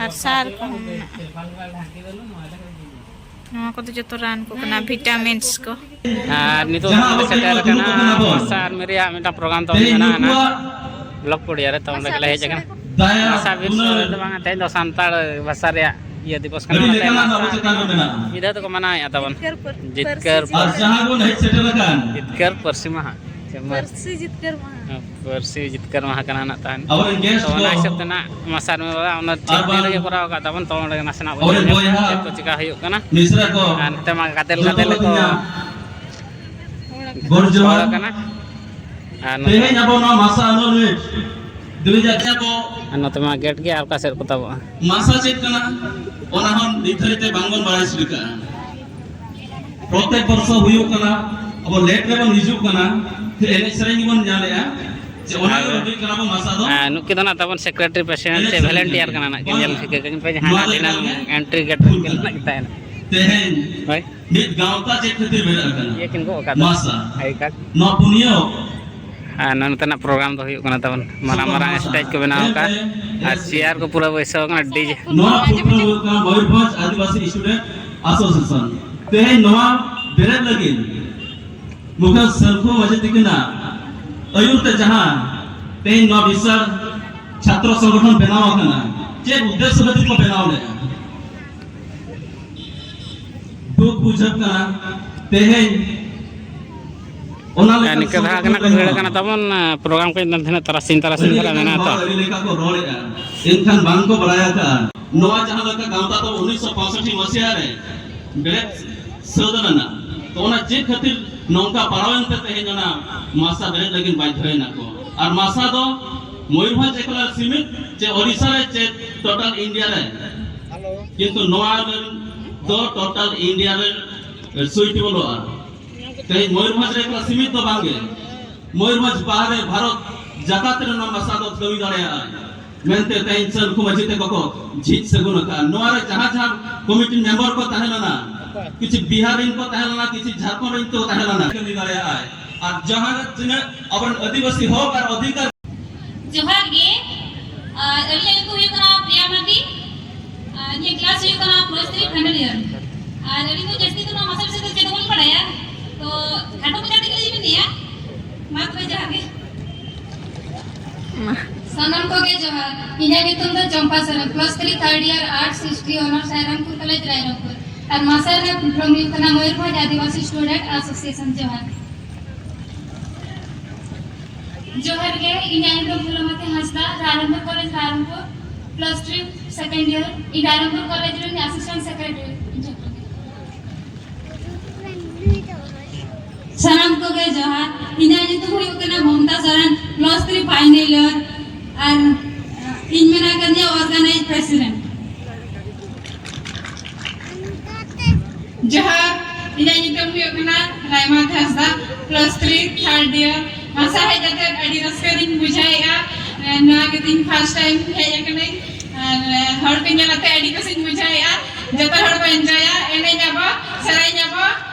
ᱟᱨ ᱥᱟᱨ ᱠᱚᱦᱚᱸ ᱢᱮᱱᱟᱜᱼᱟ᱾ ᱱᱚᱣᱟ ᱠᱚᱫᱚ ᱡᱚᱛᱚ ᱨᱟᱱ ᱠᱚ ᱠᱟᱱᱟ, ᱵᱷᱤᱴᱟᱢᱤᱱᱥ ᱠᱚ᱾ ᱟᱨ ᱱᱤᱛᱚᱜ ᱫᱚ ᱥᱮᱴᱮᱨ ᱟᱠᱟᱱᱟ ᱢᱟᱥᱟ ᱟᱨᱢᱤ ᱨᱮᱭᱟᱜ ᱢᱤᱫᱴᱟᱝ ᱯᱨᱳᱜᱨᱟᱢ ᱛᱟᱵᱚᱱ ᱢᱮᱱᱟᱜᱼᱟ ᱱᱟᱜ, ᱵᱞᱚᱠ ᱯᱚᱲᱤᱭᱟ ᱨᱮ, ᱛᱚ ᱚᱸᱰᱮ ᱜᱮᱞᱮ ᱦᱮᱡ ᱟᱠᱟᱱᱟ᱾ ᱢᱟᱥᱟ ᱵᱤᱥᱥᱚ ᱫᱚ ᱵᱟᱝ, ᱛᱮᱦᱮᱧ ᱫᱚ ᱥᱟᱱᱛᱟᱲ ᱵᱷᱟᱥᱟ ᱨᱮᱭᱟᱜ ᱤᱭᱟᱹ ᱫᱤᱵᱚᱥ ᱠᱟᱱᱟ, ᱚᱱᱟᱛᱮ ᱢᱟᱥᱟ ᱢᱤᱫ ᱫᱷᱟᱣ ᱛᱮᱠᱚ ᱢᱟᱱᱟᱣᱮᱫᱼᱟ ᱛᱟᱵᱚᱱ᱾ ᱡᱤᱛᱠᱟᱹᱨ ᱯᱟᱹᱨᱥᱤ ᱡᱤᱛᱠᱟᱹᱨ ᱡᱤᱛᱠᱟᱹᱨ ᱢᱟᱦᱟ᱾ ᱯᱟᱹᱨᱥᱤ ᱡᱤᱛᱠᱟᱹᱨ ᱢᱟᱦᱟ᱾ ᱯᱟᱹᱨᱥᱤ ᱡᱤᱛᱠᱟᱹᱨ ᱢᱟᱦᱟ ᱠᱟᱱᱟ ᱱᱟᱜ ᱛᱟᱦᱮᱱ᱾ ᱛᱚ ᱚᱱᱟ ᱦᱤᱥᱟᱹᱵ ᱛᱮ ᱱᱟᱜ ᱢᱟᱥᱟ ᱟᱨᱢᱤ ᱵᱟᱵᱟ ᱚᱱᱟ ᱴᱷᱤᱠ ᱫᱤᱱ ᱨᱮᱜᱮ ᱠᱚᱨᱟᱣ ᱟᱠᱟᱫ ᱛᱟᱵᱚᱱ, ᱛᱚ ᱚᱸᱰᱮ ᱱᱟᱥᱮᱱᱟᱜ ᱵᱚᱱ ᱧᱮᱞ ᱧᱚᱜᱟ ᱪᱮᱫ ᱠᱚ ᱪᱮᱠᱟ ᱦᱩᱭᱩᱜ ᱠᱟᱱᱟ᱾ ᱟᱨ ᱱᱚᱛᱮ ᱢᱟ ᱜᱟᱫᱮᱞ ᱜᱟᱫᱮᱞ ᱠᱚ ᱜᱚᱰ ᱡᱚᱦᱟᱨ ᱠᱟᱱᱟ᱾ ᱟᱨ ᱱᱚᱛᱮ ᱛᱮᱦᱮᱧ ᱟᱵᱚ ᱱᱚᱣᱟ ᱢᱟᱥᱟ annual meet ᱫᱩᱭ ᱦᱟᱡᱟᱨ ᱠᱚ ᱟᱨ ᱱᱚᱛᱮ ᱢᱟ ᱜᱮᱴ ᱜᱮ ᱟᱨ ᱚᱠᱟ ᱥᱮᱫ ᱠᱚ ᱛᱟᱵᱚᱜᱼᱟ᱾ ᱢᱟᱥᱟ ᱪᱮᱫ ᱠᱟᱱᱟ, ᱚᱱᱟ ᱦᱚᱸ ᱱᱤᱛ ᱫᱷᱟᱹᱨᱤᱡ ᱛᱮ ᱵᱟᱝᱵᱚᱱ ᱵᱟᱲᱟᱭ ᱥᱟᱹᱨᱤ ᱠᱟᱜᱼᱟ᱾ ᱯᱨᱚᱛᱮᱠ ᱵᱚᱨᱥᱚ ᱦᱩᱭᱩᱜ ᱠᱟᱱᱟ, ᱟᱵᱚ ᱞᱮᱴ ᱨᱮᱵᱚᱱ ᱦᱤᱡᱩᱜ ᱠᱟᱱᱟ, ᱯᱷᱤᱨ ᱮᱱᱮᱡ ᱥᱮᱨᱮᱧ ᱜᱮᱵᱚᱱ ᱧᱮᱞᱮᱜᱼᱟ᱾ ᱡᱮ ᱚᱱᱟ ᱜᱮ ᱟᱨ ᱦᱩᱭᱩᱜ ᱠᱟᱱᱟ ᱟᱵᱚ ᱢᱟᱥᱟ ᱫᱚ᱾ ᱟᱨ ᱱᱩᱠᱤᱱ ᱫᱚ ᱱᱟᱜ ᱛᱟᱵᱚᱱ ᱥᱮᱠᱨᱮᱴᱟᱨᱤ ᱯᱨᱮᱥᱤᱰᱮᱱᱴ ᱮᱱᱮᱡ ᱪᱮ ᱥᱮᱨᱮᱧ ᱵᱷᱚᱞᱮᱱᱴᱤᱭᱟᱨ ᱠᱟᱱᱟ᱾ ᱠᱟᱱᱟ ᱱᱟᱜ, ᱠᱤᱱ ᱵᱟᱝ, ᱧᱮᱞ ᱴᱷᱤᱠᱟᱹ ᱠᱟᱹᱧ ᱯᱮ, ᱡᱟᱦᱟᱸ ᱱᱚᱣᱟ ᱱᱟᱜ ᱫᱚ ᱫᱤᱱᱟᱹᱢ ᱮᱠᱟᱞ ᱜᱮ ᱮᱱᱴᱨᱤ ᱜᱮᱴ ᱵᱷᱩᱞ ᱨᱮᱠᱤᱱ ᱠᱟᱱᱟ᱾ ᱱᱟᱜ ᱛᱟᱦᱮᱱᱟ᱾ ᱦᱳᱭ᱾ ᱢᱤᱫ ᱜᱟᱶᱛᱟ ᱪᱮᱫ ᱠᱷᱟᱹᱛᱤᱨ ᱵᱮᱱᱟᱜ ᱠᱟᱱᱟ? ᱤᱭᱟᱹ ᱠᱤᱱ ᱜᱚᱜ ᱟᱠᱟᱫᱟ᱾ ᱢᱟᱥᱟ᱾ ᱟᱭ ᱠᱟᱨᱰ᱾ ᱱᱚᱣᱟ ᱯᱩᱱᱭᱟᱹ ᱟᱨ ᱱᱚᱛᱮᱱᱟᱜ ᱯᱨᱳᱜᱨᱟᱢ ᱫᱚ ᱦᱩᱭᱩᱜ ᱠᱟᱱᱟ ᱛᱟᱵᱚᱱ ᱢᱟᱨᱟᱝ ᱢᱟᱨᱟᱝ ᱢᱟᱥᱟ᱾ ᱥᱴᱮᱡᱽ ᱠᱚ ᱵᱮᱱᱟᱣ ᱟᱠᱟᱫᱼᱟ ᱟᱨ ᱪᱮᱭᱟᱨ ᱠᱚ ᱯᱩᱨᱟᱹ ᱵᱟᱹᱭᱥᱟᱹᱣ ᱟᱠᱟᱱᱟ, ᱰᱤᱡᱮ᱾ ᱱᱚᱣᱟ ᱯᱨᱳᱜᱨᱟᱢ ᱦᱩᱭᱩᱜ ᱠᱟᱱᱟ ᱢᱚᱭᱩᱨᱵᱷᱚᱸᱡᱽ ᱟᱹᱫᱤᱵᱟᱹᱥᱤ ᱥᱴᱩᱰᱮᱱᱴ ᱮᱥᱳᱥᱤᱭᱮᱥᱚᱱ᱾ ᱛᱮᱦᱮᱧ ᱱᱚᱣᱟ ᱵᱮᱨᱮᱫ ᱞᱟᱹᱜᱤᱫ ᱢᱩᱠᱷᱤᱭᱟᱹ ᱥᱟᱹᱞᱠᱷᱩ ᱢᱟᱹᱡᱷᱤ ᱛᱤᱠᱤᱱᱟᱜ ᱟᱹᱭᱩᱨ ᱛᱮ ᱡᱟᱦᱟᱸ ᱛᱮᱦᱮᱧ ᱱᱚᱣᱟ ᱵᱤᱥᱟᱞ ᱪᱷᱟᱛᱨᱚ ᱥᱚᱝᱜᱚᱴᱷᱚᱱ ᱵᱮᱱᱟᱣ ᱟᱠᱟᱱᱟ, ᱪᱮᱫ ᱩᱫᱽᱫᱮᱥᱥᱚ ᱠᱷᱟᱹᱛᱤᱨ ᱠᱚ ᱵᱮᱱᱟᱣ ᱞᱮᱫᱼᱟ? ᱫᱩᱠ ᱵᱩᱡᱷᱟᱹᱜ ᱠᱟᱱᱟ ᱛᱮᱦᱮᱧ ᱚᱱᱟ ᱞᱮᱠᱟ ᱱᱤᱝᱠᱟᱹ ᱫᱷᱟᱨᱟ ᱥᱚᱝᱜᱚᱴᱷᱚᱱ ᱠᱟᱱᱟ ᱠᱚ ᱨᱮᱦᱚᱸ ᱵᱷᱤᱲ ᱠᱟᱱᱟ ᱛᱟᱵᱚᱱ, ᱯᱨᱳᱜᱨᱟᱢ ᱠᱚ ᱤᱱᱟᱹ ᱫᱷᱤᱱᱟᱹᱜ ᱛᱟᱨᱟᱥᱤᱧ ᱛᱟᱨᱟᱥᱤᱧ ᱟᱹᱰᱤ ᱫᱷᱟᱨᱟ ᱞᱮᱠᱟᱱ ᱢᱮᱱᱟᱜᱼᱟ ᱛᱚ᱾ ᱦᱚᱲ ᱟᱹᱰᱤ ᱞᱮᱠᱟ ᱠᱚ ᱨᱚᱲᱮᱫᱼᱟ, ᱮᱱᱠᱷᱟᱱ ᱵᱟᱝ ᱠᱚ ᱵᱟᱲᱟᱭ ᱟᱠᱟᱫᱼᱟ ᱱᱚᱣᱟ ᱡᱟᱦᱟᱸ ᱞᱮᱠᱟ ᱜᱟᱶᱛᱟ ᱫᱚ ᱩᱱᱤᱥᱥᱚ ᱯᱚᱸᱭᱥᱚᱴᱴᱤ ᱢᱟᱹᱥᱤᱦᱟ ᱨᱮ ᱵᱮᱨᱮᱫ ᱥᱟᱹᱛ ᱞᱮᱱᱟ᱾ ᱛᱚ ᱚᱱᱟ ᱪᱮᱫ ᱠᱷᱟᱹᱛᱤᱨ ᱱᱚᱝᱠᱟ ᱯᱟᱲᱟᱣᱮᱱ ᱛᱮ ᱛᱮᱦᱮᱧ ᱚᱱᱟ ᱢᱟᱥᱟ ᱵᱮᱨᱮᱫ ᱞᱟᱹᱜᱤᱫ ᱵᱟᱫᱽᱫᱷᱚᱭᱮᱱᱟ ᱠᱚ? ᱟᱨ ᱢᱟᱥᱟ ᱫᱚ ᱢᱚᱭᱩᱨᱵᱷᱚᱸᱡᱽ ᱮᱠᱞᱟ ᱥᱤᱢᱤᱛ ᱪᱮ ᱳᱰᱤᱥᱟ ᱨᱮ ᱪᱮ ᱴᱳᱴᱟᱞ ᱤᱱᱰᱤᱭᱟ ᱨᱮ? ᱠᱤᱱᱛᱩ ᱱᱚᱣᱟ ᱫᱚ ᱴᱳᱴᱟᱞ ᱤᱱᱰᱤᱭᱟ ᱨᱮ ᱥᱩᱭᱴᱮᱵᱚᱞᱚᱜᱼᱟ᱾ ᱛᱮᱦᱮᱧ ᱢᱚᱭᱩᱨᱵᱷᱚᱸᱡᱽ ᱨᱮ ᱮᱠᱞᱟ ᱥᱤᱢᱤᱛ ᱫᱚ ᱵᱟᱝᱜᱮ, ᱢᱚᱭᱩᱨᱵᱷᱚᱸᱡᱽ ᱵᱟᱦᱨᱮ ᱵᱷᱟᱨᱚᱛ ᱡᱟᱠᱟᱛ ᱨᱮ ᱱᱚᱣᱟ ᱢᱟᱥᱟ ᱫᱚ ᱠᱟᱹᱢᱤ ᱫᱟᱲᱮᱭᱟᱜᱼᱟ ᱢᱮᱱᱛᱮ ᱛᱮᱦᱮᱧ ᱥᱟᱹᱨᱠᱷᱩ ᱢᱟᱹᱡᱷᱤ ᱛᱮᱠᱚ ᱠᱚ ᱡᱷᱤᱡ ᱥᱟᱹᱜᱩᱱ ᱟᱠᱟᱫᱼᱟ᱾ ᱱᱚᱣᱟ ᱨᱮ ᱡᱟᱦᱟᱸ ᱡᱟᱦᱟᱸ ᱠᱚᱢᱤᱴᱤ ᱢᱮᱢᱵᱟᱨ ᱠᱚ ᱛᱟᱦᱮᱸ ᱞᱮᱱᱟ, ᱠᱤᱪᱷᱩ ᱵᱤᱦᱟᱨ ᱨᱮᱱ ᱠᱚ ᱛᱟᱦᱮᱸ ᱞᱮᱱᱟ, ᱠᱤᱪᱷᱩ ᱡᱷᱟᱲᱠᱷᱚᱸᱰ ᱨᱮᱱ ᱠᱚ ᱛᱟᱦᱮᱸ ᱞᱮᱱᱟ, ᱠᱟᱹᱢᱤ ᱫᱟᱲᱮᱭᱟᱜᱼᱟᱭ᱾ ᱟᱨ ᱡᱟᱦᱟᱸ ᱛᱤᱱᱟᱹᱜ ᱟᱵᱚᱨᱮᱱ ᱟᱹᱫᱤᱵᱟᱹᱥᱤ ᱦᱚᱠ ᱟᱨ ᱚᱫᱷᱤᱠᱟᱨ ᱡᱚᱦᱟᱨ ᱜᱮ᱾ ᱟᱨ ᱟᱹᱞᱤᱧᱟᱜ ᱧᱩᱛᱩᱢ ᱦᱩᱭᱩᱜ ᱠᱟᱱᱟ ᱯᱨᱤᱭᱟ ᱢᱟᱨᱰᱤ᱾ ᱟᱨ ᱤᱧᱟᱹᱜ ᱠᱞᱟᱥ ᱦᱩᱭᱩᱜ ᱠᱟᱱᱟ ᱯᱞᱟᱥ ᱛᱷᱨᱤ ᱯᱷᱟᱭᱱᱟᱞ ᱤᱭᱟᱨ᱾ ᱟᱨ ᱟᱹᱞᱤᱧ ᱫᱚ ᱡᱟᱹᱥᱛᱤ ᱫᱚ ᱱᱚᱣᱟ ᱢᱟᱥᱴᱟᱨ ᱵᱤᱥᱚᱭ ᱛᱮ ᱪᱮᱫ ᱦᱚᱸ ᱵᱟᱹᱞᱤᱧ ᱵᱟᱲᱟᱭᱟ, ᱛᱚ ᱠᱷᱟᱴᱚ ᱢᱟᱪᱷᱟ ᱛᱮᱜᱮ ᱞᱤᱧ ᱢᱮᱱᱮᱜᱼᱟ᱾ ᱢᱟ ᱛᱚᱵᱮ ᱡᱚᱦᱟᱨ ᱜᱮ᱾ ᱥᱟᱱᱟᱢ ᱠᱚᱜᱮ ᱡᱚᱦᱟᱨ᱾ ᱤᱧᱟᱹᱜ ᱧᱩᱛᱩᱢ ᱫᱚ Champa Soren, plus three third year arts history honours Rairangpur college Rairangpur. ᱟᱨ ᱢᱟᱥᱟᱨ ᱨᱮᱱᱟᱜ ᱯᱷᱩᱞ ᱯᱷᱚᱨᱢ ᱦᱩᱭᱩᱜ ᱠᱟᱱᱟ ᱢᱚᱭᱩᱨᱵᱷᱚᱸᱡᱽ ᱟᱹᱫᱤᱵᱟᱹᱥᱤ ᱥᱴᱩᱰᱮᱱᱴ ᱮᱥᱳᱥᱤᱭᱮᱥᱚᱱ᱾ ᱡᱚᱦᱟᱨ᱾ ᱡᱚᱦᱟᱨ ᱜᱮ, ᱤᱧᱟᱹᱜ ᱧᱩᱛᱩᱢ Phulmoti Hansda, Rairangpur college Rairangpur, plus three second year. ᱤᱧ ᱨᱟᱭᱨᱚᱝᱯᱩᱨ ᱠᱚᱞᱮᱡᱽ ᱨᱮᱱ ᱮᱥᱤᱥᱴᱮᱱᱴ ᱥᱮᱠᱨᱮᱴᱟᱨᱤ᱾ ᱥᱟᱱᱟᱢ ᱠᱚᱜᱮ ᱡᱚᱦᱟᱨ᱾ ᱤᱧᱟᱹᱜ ᱧᱩᱛᱩᱢ ᱦᱩᱭᱩᱜ ᱠᱟᱱᱟ Mamta Soren, plus three final year, ᱟᱨ ᱤᱧ ᱢᱮᱱᱟᱜ ᱟᱠᱟᱫᱤᱧᱟ ᱚᱨᱜᱟᱱᱟᱭᱤᱡᱽ ᱯᱨᱮᱥᱤᱰᱮᱱᱴ᱾ ᱡᱚᱦᱟᱨ, ᱤᱧᱟᱹᱜ ᱧᱩᱛᱩᱢ ᱦᱩᱭᱩᱜ ᱠᱟᱱᱟ ᱨᱟᱭᱢᱟᱛ ᱦᱟᱸᱥᱫᱟ, ᱯᱞᱟᱥ ᱛᱷᱨᱤ ᱛᱷᱟᱨᱰ ᱤᱭᱟᱨ᱾ ᱢᱟᱥᱟ ᱦᱮᱡ ᱠᱟᱛᱮ ᱟᱹᱰᱤ ᱨᱟᱹᱥᱠᱟᱹ ᱞᱤᱧ ᱵᱩᱡᱷᱟᱹᱣᱮᱫᱼᱟ᱾ ᱱᱚᱣᱟ ᱜᱮ ᱛᱤᱧ ᱯᱷᱟᱥᱴ ᱴᱟᱭᱤᱢ ᱦᱮᱡ ᱟᱠᱟᱱᱟᱹᱧ, ᱟᱨ ᱦᱚᱲ ᱠᱚ ᱧᱮᱞ ᱠᱟᱛᱮ ᱟᱹᱰᱤ ᱠᱩᱥᱤᱧ ᱵᱩᱡᱷᱟᱹᱣᱮᱫᱼᱟ᱾ ᱡᱚᱛᱚ ᱦᱚᱲ ᱵᱚ ᱮᱱᱡᱚᱭᱟ, ᱮᱱᱮᱡ ᱟᱵᱚ, ᱥᱮᱨᱮᱧ ᱟᱵᱚ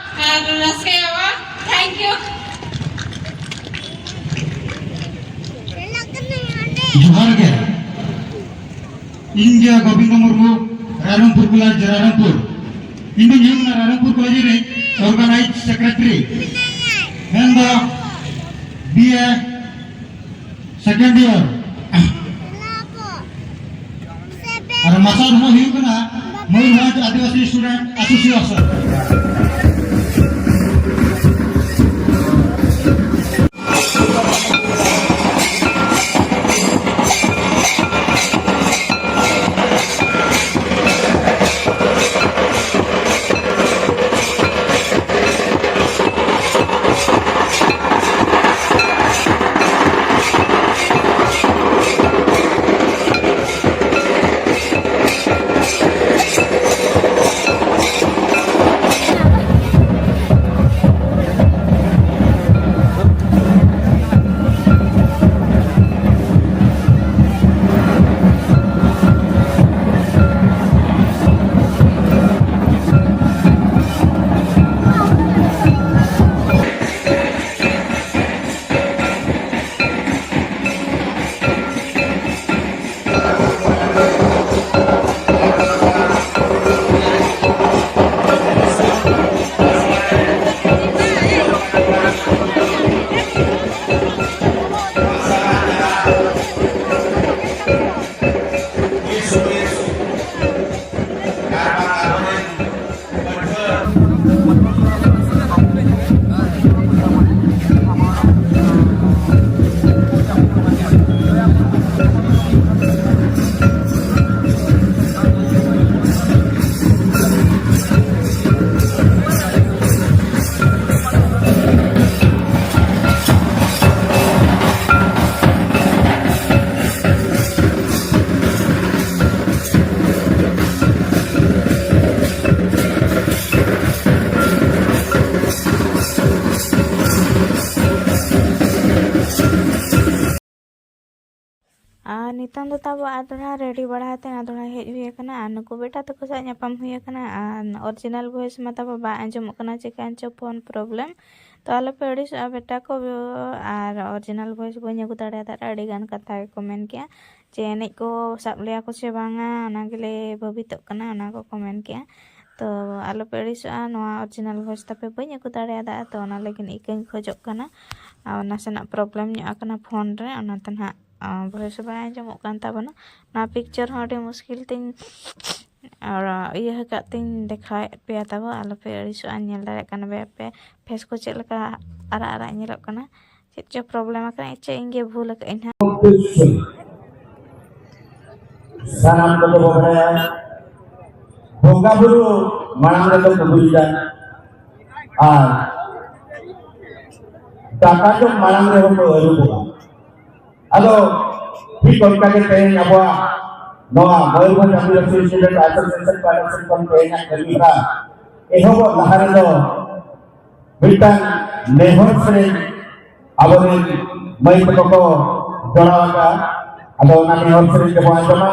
ᱟᱨ ᱨᱟᱹᱥᱠᱟᱹᱭᱟᱵᱚ᱾ Thank U. ᱡᱚᱦᱟᱨ ᱜᱮ᱾ ᱤᱧ ᱜᱮ ᱜᱳᱵᱤᱱᱫᱚ ᱢᱩᱨᱢᱩ, ᱨᱟᱭᱨᱚᱝᱯᱩᱨ ᱠᱚᱞᱮᱡᱽ, ᱨᱟᱭᱨᱚᱝᱯᱩᱨ᱾ ᱤᱧ ᱫᱚᱧ ᱦᱩᱭᱩᱜ ᱠᱟᱱᱟ ᱨᱟᱭᱨᱚᱝᱯᱩᱨ ᱠᱚᱞᱮᱡᱽ ᱨᱤᱱᱤᱡ ᱚᱨᱜᱟᱱᱟᱭᱤᱡᱽ ᱥᱮᱠᱨᱮᱴᱟᱨᱤ᱾ ᱢᱮᱱᱫᱚ ᱵᱤ ᱮ Second year. ᱟᱨ ᱢᱟᱥᱴᱟᱨ ᱦᱚᱸ ᱦᱩᱭᱩᱜ ᱠᱟᱱᱟ ᱢᱚᱭᱩᱨᱵᱷᱚᱸᱡᱽ ᱟᱹᱫᱤᱵᱟᱹᱥᱤ Student Association᱾ ᱟᱨ ᱱᱤᱛᱚᱝ ᱫᱚ ᱛᱟᱵᱚ ᱟᱨ ᱫᱚᱲᱦᱟ ready ᱵᱟᱲᱟ ᱠᱟᱛᱮ ᱟᱨ ᱫᱚᱲᱦᱟ ᱦᱮᱡ ᱦᱩᱭ ᱟᱠᱟᱱᱟ᱾ ᱟᱨ ᱱᱩᱠᱩ ᱵᱮᱴᱟ ᱛᱟᱠᱚ ᱥᱟᱶ ᱧᱟᱯᱟᱢ ᱦᱩᱭ ᱟᱠᱟᱱᱟ᱾ ᱟᱨ original voice ᱢᱟ ᱛᱟᱵᱚ ᱵᱟᱭ ᱟᱸᱡᱚᱢᱚᱜ ᱠᱟᱱᱟ, ᱪᱤᱠᱟᱹ ᱪᱚ phone problem᱾ ᱛᱚ ᱟᱞᱚᱯᱮ ᱟᱹᱲᱤᱥᱚᱜᱼᱟ ᱵᱮᱴᱟ ᱠᱚ, ᱟᱨ original voice ᱵᱟᱹᱧ ᱟᱹᱜᱩ ᱫᱟᱲᱮᱭᱟᱫᱟ᱾ ᱟᱹᱰᱤ ᱜᱟᱱ ᱠᱟᱛᱷᱟ ᱜᱮᱠᱚ ᱢᱮᱱ ᱠᱮᱜᱼᱟ ᱡᱮ ᱮᱱᱮᱡ ᱠᱚ ᱥᱟᱵ ᱞᱮᱭᱟ ᱠᱚ ᱥᱮ ᱵᱟᱝᱟ, ᱚᱱᱟ ᱜᱮᱞᱮ ᱵᱷᱟᱹᱵᱤᱛᱚᱜ ᱠᱟᱱᱟ, ᱚᱱᱟ ᱠᱚᱠᱚ ᱢᱮᱱ ᱠᱮᱜᱼᱟ᱾ ᱛᱚ ᱟᱞᱚᱯᱮ ᱟᱹᱲᱤᱥᱚᱜᱼᱟ, ᱱᱚᱣᱟ original voice ᱛᱟᱯᱮ ᱵᱟᱹᱧ ᱟᱹᱜᱩ ᱫᱟᱲᱮᱭᱟᱫᱟ, ᱛᱚ ᱚᱱᱟ ᱞᱟᱹᱜᱤᱫ ᱤᱠᱟᱹᱧ ᱠᱷᱚᱡᱚᱜ ᱠᱟᱱᱟ᱾ ᱟᱨ ᱱᱟᱥᱮᱱᱟᱜ ᱯᱨᱚᱵᱞᱮᱢ ᱧᱚᱜ ᱟᱠᱟᱱᱟ ᱯᱷᱳᱱ ᱨᱮ, ᱚᱱᱟᱛᱮ ᱱᱟᱦᱟᱜ ᱵᱷᱚᱭᱮᱥ ᱵᱟᱭ ᱟᱸᱡᱚᱢᱚᱜ ᱠᱟᱱ ᱛᱟᱵᱚᱱᱟ᱾ ᱱᱚᱣᱟ ᱯᱤᱠᱪᱟᱨ ᱦᱚᱸ ᱟᱹᱰᱤ ᱢᱩᱥᱠᱤᱞ ᱛᱤᱧ ᱟᱨ ᱤᱭᱟᱹ ᱟᱠᱟᱫ ᱛᱤᱧ ᱫᱮᱠᱷᱟᱣᱮᱫ ᱯᱮᱭᱟ ᱛᱟᱵᱚ, ᱟᱞᱚᱯᱮ ᱟᱹᱲᱤᱥᱚᱜᱼᱟ᱾ ᱧᱮᱞ ᱫᱟᱲᱮᱭᱟᱜ ᱠᱟᱱᱟ ᱯᱮ ᱟᱯᱮ ᱯᱷᱮᱥ ᱠᱚ ᱪᱮᱫ ᱞᱮᱠᱟ ᱟᱨᱟᱜ ᱟᱨᱟᱜ ᱧᱮᱞᱚᱜ ᱠᱟᱱᱟ, ᱪᱮᱫ ᱪᱚ ᱯᱨᱚᱵᱞᱮᱢ ᱟᱠᱟᱱᱟ, ᱪᱮᱫ ᱤᱧ ᱜᱮ ᱵᱷᱩᱞ ᱟᱠᱟᱫ ᱟᱹᱧ ᱦᱟᱸᱜ᱾ ᱥᱟᱱᱟᱢ ᱠᱚᱫᱚ ᱵᱚ ᱵᱟᱲᱟᱭᱟ, ᱵᱚᱸᱜᱟ ᱵᱩᱨᱩ ᱢᱟᱲᱟᱝ ᱨᱮᱫᱚ ᱠᱚ ᱜᱩᱨᱤᱡᱟ ᱟᱨ ᱫᱟᱠᱟ ᱡᱚᱢ ᱢᱟᱲᱟᱝ ᱨᱮᱦᱚᱸ ᱠᱚ ᱟᱹᱨᱩᱵᱚᱜᱼᱟ᱾ ᱟᱫᱚ ᱴᱷᱤᱠ ᱚᱱᱠᱟ ᱜᱮ ᱛᱮᱦᱮᱧ ᱟᱵᱚᱣᱟᱜ ᱱᱚᱣᱟ ᱢᱚᱭᱩᱨᱵᱷᱚᱸᱡᱽ ᱟᱹᱫᱤᱵᱟᱹᱥᱤ ᱥᱴᱩᱰᱮᱱᱴ ᱮᱥᱳᱥᱤᱭᱮᱥᱚᱱ ᱯᱟᱦᱴᱟ ᱥᱮᱫ ᱠᱷᱚᱱ ᱛᱮᱦᱮᱧᱟᱜ ᱠᱟᱹᱢᱤ ᱦᱚᱨᱟ ᱮᱦᱚᱵᱚᱜ ᱞᱟᱦᱟ ᱨᱮᱫᱚ ᱢᱤᱫᱴᱟᱝ ᱱᱮᱦᱚᱨ ᱥᱮᱨᱮᱧ ᱟᱵᱚᱨᱮᱱ ᱢᱟᱹᱭ ᱛᱟᱠᱚ ᱠᱚ ᱡᱚᱲᱟᱣ ᱟᱠᱟᱫᱼᱟ᱾ ᱟᱫᱚ ᱚᱱᱟ ᱱᱮᱦᱚᱨ ᱥᱮᱨᱮᱧ ᱜᱮᱵᱚᱱ ᱟᱸᱡᱚᱢᱟ᱾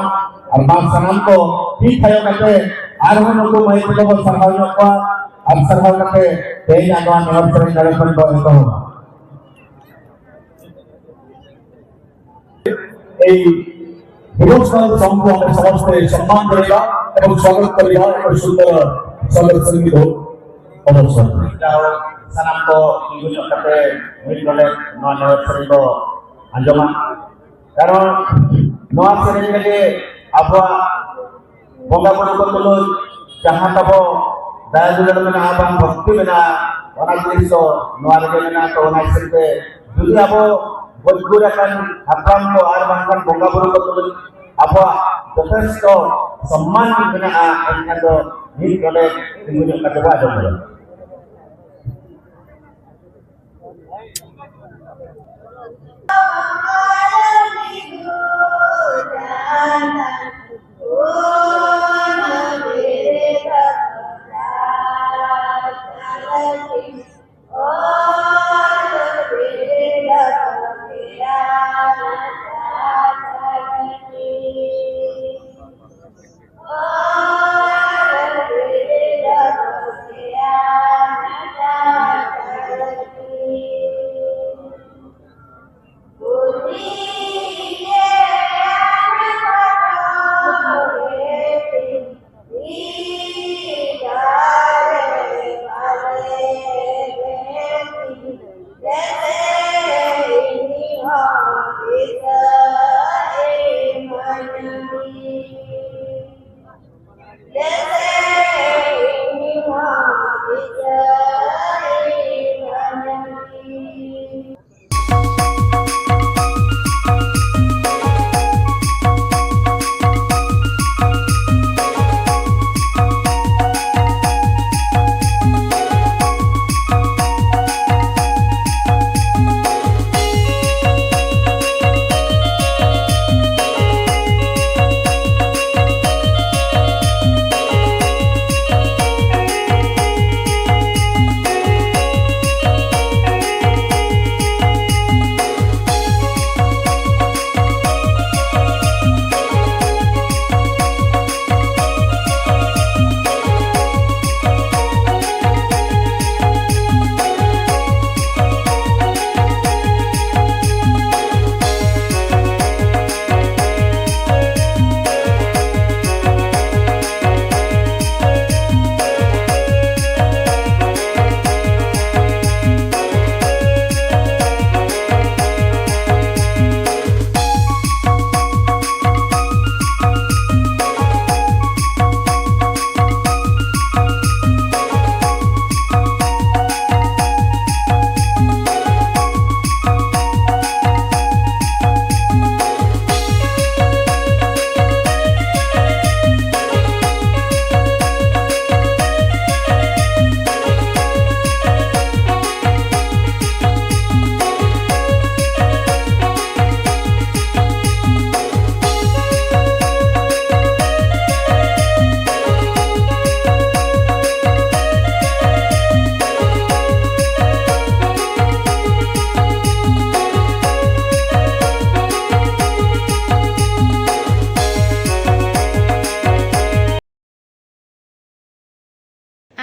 ᱟᱨ ᱢᱟ ᱥᱟᱱᱟᱢ ᱠᱚ ᱛᱤ ᱛᱷᱟᱭᱚ ᱠᱟᱛᱮ ᱟᱨᱦᱚᱸ ᱱᱩᱠᱩ ᱢᱟᱹᱭ ᱛᱟᱠᱚ ᱵᱚᱱ ᱥᱟᱨᱦᱟᱣ ᱧᱚᱜ ᱠᱚᱣᱟ᱾ ᱟᱨ ᱥᱟᱨᱦᱟᱣ ᱠᱟᱛᱮ ᱛᱮᱦᱮᱧᱟᱜ ᱱᱚᱣᱟ ᱱᱮᱦᱚᱨ ᱥᱮᱨᱮᱧ ᱱᱚᱰᱮ ᱠᱷᱚᱱ ᱵᱚᱱ ᱮᱛᱚᱦᱚᱵᱟ᱾ এই দিবস কাল সম্পর্কে সমস্ত সম্মান জানাইবা এবং স্বাগত করিবা। একটা সুন্দর স্বাগত সঙ্গীত অবসর। ᱡᱟᱣ ᱥᱟᱱᱟᱢ ᱠᱚ ᱛᱤᱸᱜᱩ ᱧᱚᱜ ᱠᱟᱛᱮ ᱢᱤᱫ ᱰᱚᱸᱰᱮᱠ ᱱᱚᱣᱟ ᱱᱮᱦᱚᱨ ᱥᱮᱨᱮᱧ ᱵᱚ ᱟᱸᱡᱚᱢᱟ᱾ ᱠᱟᱨᱚᱱ ᱱᱚᱣᱟ ᱥᱮᱨᱮᱧ ᱨᱮᱜᱮ ᱟᱵᱚᱣᱟᱜ ᱵᱚᱸᱜᱟ ᱵᱩᱨᱩ ᱠᱚ ᱛᱩᱞᱩᱡ ᱡᱟᱦᱟᱸ ᱛᱟᱵᱚ ᱫᱟᱭᱟ ᱫᱩᱞᱟᱹᱲ ᱢᱮᱱᱟᱜᱼᱟ, ᱵᱟᱝ ᱵᱷᱚᱠᱛᱤ ᱢᱮᱱᱟᱜᱼᱟ, ᱚᱱᱟ ᱡᱤᱱᱤᱥ ᱫᱚ ᱱᱚᱣᱟ ᱨᱮᱜᱮ ᱢᱮᱱᱟᱜᱼᱟ᱾ ᱛᱚ ᱚᱱᱟ ᱦᱤᱥᱟᱹᱵ ᱛᱮ ᱡᱩᱫᱤ ᱟᱵᱚ ᱜᱚᱡ ᱜᱩᱨ ᱟᱠᱟᱱ ᱦᱟᱯᱲᱟᱢ ᱠᱚ ᱟᱨ ᱵᱟᱝᱠᱷᱟᱱ ᱵᱚᱸᱜᱟ ᱵᱩᱨᱩ ᱠᱚ ᱛᱩᱞᱩᱡ ᱟᱵᱚᱣᱟᱜ ᱡᱚᱛᱷᱮᱥᱴᱚ ᱥᱚᱢᱢᱟᱱ ᱢᱮᱱᱟᱜᱼᱟ, ᱮᱱᱠᱷᱟᱱ ᱫᱚ ᱢᱤᱫ ᱰᱚᱸᱰᱮᱠ ᱛᱤᱸᱜᱩ ᱧᱚᱜ ᱠᱟᱛᱮ ᱵᱚ ᱟᱸᱡᱚᱢ ᱞᱮᱜᱮ᱾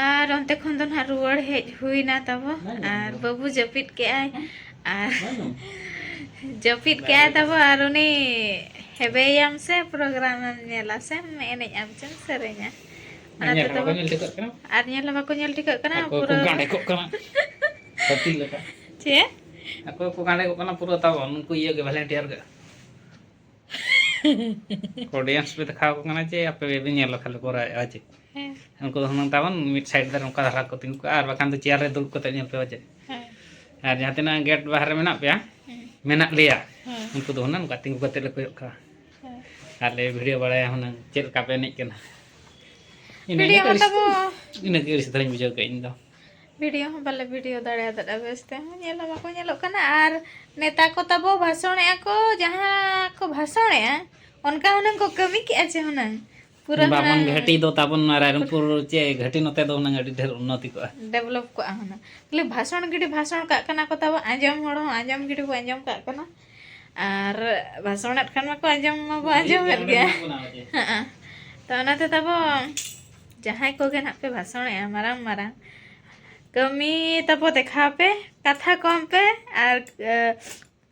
ᱟᱨ ᱚᱱᱛᱮ ᱠᱷᱚᱱ ᱫᱚ ᱱᱟᱦᱟᱜ ᱨᱩᱣᱟᱹᱲ ᱦᱮᱡ ᱦᱩᱭᱱᱟ ᱛᱟᱵᱚ᱾ ᱵᱟᱝ, ᱟᱨ ᱵᱟᱝ᱾ ᱵᱟᱹᱵᱩ ᱡᱟᱹᱯᱤᱫ ᱠᱮᱜᱼᱟᱭ᱾ ᱟᱨ ᱵᱟᱝ᱾ ᱡᱟᱹᱯᱤᱫ ᱠᱮᱜᱼᱟᱭ ᱛᱟᱵᱚ, ᱟᱨ ᱩᱱᱤ ᱦᱮᱵᱮᱭᱟᱢ ᱥᱮ ᱯᱨᱳᱜᱨᱟᱢ ᱮᱢ ᱧᱮᱞᱟ ᱥᱮᱢ ᱮᱱᱮᱡ ᱟᱢ ᱥᱮᱢ ᱥᱮᱨᱮᱧᱟ? ᱚᱱᱟ ᱧᱮᱞ ᱛᱮᱫᱚ ᱦᱚᱸ ᱵᱟᱠᱚ ᱧᱮᱞ ᱴᱷᱤᱠᱟᱹᱜ ᱠᱟᱱᱟ᱾ ᱟᱨ ᱧᱮᱞ ᱦᱚᱸ ᱵᱟᱠᱚ ᱧᱮᱞ ᱴᱷᱤᱠᱟᱹᱜ ᱠᱟᱱᱟ, ᱟᱠᱚ ᱠᱚ ᱯᱩᱨᱟᱹ ᱜᱟᱸᱰᱮ ᱠᱚᱜ ᱠᱟᱱᱟ᱾ ᱦᱟᱹᱛᱤ ᱞᱮᱠᱟ᱾ ᱪᱮᱫ? ᱚᱠᱚᱭ ᱠᱚ ᱜᱟᱸᱰᱮ ᱠᱚ ᱠᱟᱱᱟ ᱯᱩᱨᱟᱹ ᱛᱟᱵᱚᱱ, ᱩᱱᱠᱩ ᱤᱭᱟᱹ ᱜᱮ volunteer ᱜᱮ᱾ Audience ᱯᱮ ᱫᱮᱠᱷᱟᱣ ᱟᱠᱚ ᱠᱟᱱᱟ ᱡᱮ ᱟᱯᱮ ᱵᱮᱵᱤ ᱧᱮᱞ ᱞᱮᱠᱷᱟᱱ ᱞᱮ ᱠᱚᱨᱟᱣᱮᱫᱼᱟ ᱪᱮ? ᱦᱮᱸ᱾ ᱩᱱᱠᱩ ᱫᱚ ᱦᱩᱱᱟᱹᱝ ᱛᱟᱵᱚᱱ ᱢᱤᱫ side ᱨᱮ ᱱᱚᱝᱠᱟ ᱫᱷᱟᱨᱟ ᱠᱚ ᱛᱤᱸᱜᱩ ᱠᱚᱜᱼᱟ, ᱟᱨ ᱵᱟᱠᱷᱟᱱ ᱫᱚ chair ᱨᱮ ᱫᱩᱲᱩᱵ ᱠᱟᱛᱮ ᱧᱮᱞ ᱯᱮ ᱪᱮ? ᱦᱮᱸ᱾ ᱟᱨ ᱡᱟᱦᱟᱸ ᱛᱤᱱᱟᱹᱜ gate ᱵᱟᱦᱨᱮ ᱢᱮᱱᱟᱜ ᱯᱮᱭᱟ, ᱦᱮᱸ᱾ ᱢᱮᱱᱟᱜ ᱞᱮᱭᱟ, ᱦᱮᱸ᱾ ᱩᱱᱠᱩ ᱫᱚ ᱦᱩᱱᱟᱹᱝ ᱱᱚᱝᱠᱟ ᱛᱤᱸᱜᱩ ᱠᱟᱛᱮ ᱞᱮ ᱠᱚᱭᱚᱜ ᱠᱟᱜᱼᱟ᱾ ᱦᱮᱸ᱾ ᱟᱨ ᱞᱮ video ᱵᱟᱲᱟᱭᱟ ᱦᱩᱱᱟᱹᱝ ᱪᱮᱫ ᱞᱮᱠᱟ ᱯᱮ ᱮᱱᱮᱡ ᱠᱟᱱᱟ᱾ ᱤᱱᱟᱹ video ᱜᱮ ᱦᱚᱸ ᱟᱹᱲᱤᱥ, ᱛᱟᱵᱚ᱾ ᱤᱱᱟᱹ ᱜᱮ ᱟᱹᱲᱤᱥ ᱫᱷᱟᱨᱟᱧ ᱵᱩᱡᱷᱟᱹᱣ ᱠᱮᱫᱼᱟ ᱤᱧ ᱫᱚ᱾ Video ᱦᱚᱸ ᱵᱟᱞᱮ video ᱫᱟᱲᱮᱭᱟᱫᱟ, ᱵᱮᱥ ᱛᱮᱦᱚᱸ ᱧᱮᱞ ᱦᱚᱸ ᱵᱟᱠᱚ ᱧᱮᱞᱚᱜ ᱠᱟᱱᱟ᱾ ᱟᱨ ᱱᱮᱛᱟ ᱠᱚ ᱛᱟᱵᱚ ᱵᱷᱟᱥᱚᱬᱮᱜᱼᱟ ᱠᱚ, ᱡᱟᱦᱟᱸ ᱠᱚ ᱵᱷᱟᱥᱚᱬᱮᱜᱼᱟ, ᱚᱱᱠᱟ ᱦᱩᱱᱟᱹᱝ ᱠᱚ ᱠᱟᱹᱢᱤ ᱠᱮᱜᱼᱟ ᱪᱮ ᱦᱩᱱᱟᱹᱝ᱾ ᱯᱩᱨᱟᱹ ᱵᱟᱵᱚᱱ ᱦᱩᱱᱟᱹᱝ ᱜᱷᱟᱹᱴᱤ ᱫᱚ ᱛᱟᱵᱚᱱ ᱨᱟᱭᱨᱚᱝᱯᱩᱨ ᱪᱮ ᱜᱷᱟᱹᱴᱤ ᱱᱚᱛᱮ ᱫᱚ ᱦᱩᱱᱟᱹᱝ ᱟᱹᱰᱤ ᱰᱷᱮᱨ ᱩᱱᱱᱚᱛᱤ ᱠᱚᱜᱼᱟ᱾ Develop ᱠᱚᱜᱼᱟ ᱦᱩᱱᱟᱹᱝ᱾ ᱠᱷᱟᱹᱞᱤ ᱵᱷᱟᱥᱚᱬ ᱜᱤᱰᱤ ᱵᱷᱟᱥᱚᱬ ᱠᱟᱜ ᱠᱟᱱᱟ ᱠᱚ ᱛᱟᱵᱚ, ᱟᱸᱡᱚᱢ ᱦᱚᱲ ᱦᱚᱸ ᱟᱸᱡᱚᱢ ᱜᱤᱰᱤ ᱵᱚ ᱟᱸᱡᱚᱢ ᱠᱟᱜ ᱠᱟᱱᱟ᱾ ᱟᱨ ᱵᱷᱟᱥᱚᱬᱮᱫ ᱠᱷᱟᱱ ᱢᱟᱠᱚ ᱟᱸᱡᱚᱢ ᱢᱟᱵᱚ ᱟᱸᱡᱚᱢᱮᱫ ᱜᱮᱭᱟ᱾ ᱦᱮᱸ᱾ ᱛᱚ ᱚᱱᱟᱛᱮ ᱛᱟᱵᱚ ᱡᱟᱦᱟᱸᱭ ᱠᱚᱜᱮ ᱱᱟᱦᱟᱜ ᱯᱮ ᱵᱷᱟᱥᱚᱬᱮᱜᱼᱟ ᱢᱟᱨᱟᱝ ᱢᱟᱨᱟᱝ, ᱠᱟᱹᱢᱤ ᱛᱟᱵᱚ ᱫᱮᱠᱷᱟᱣ ᱯᱮ, ᱠᱟᱛᱷᱟ ᱠᱚᱢ ᱯᱮ ᱟᱨ, ᱮ,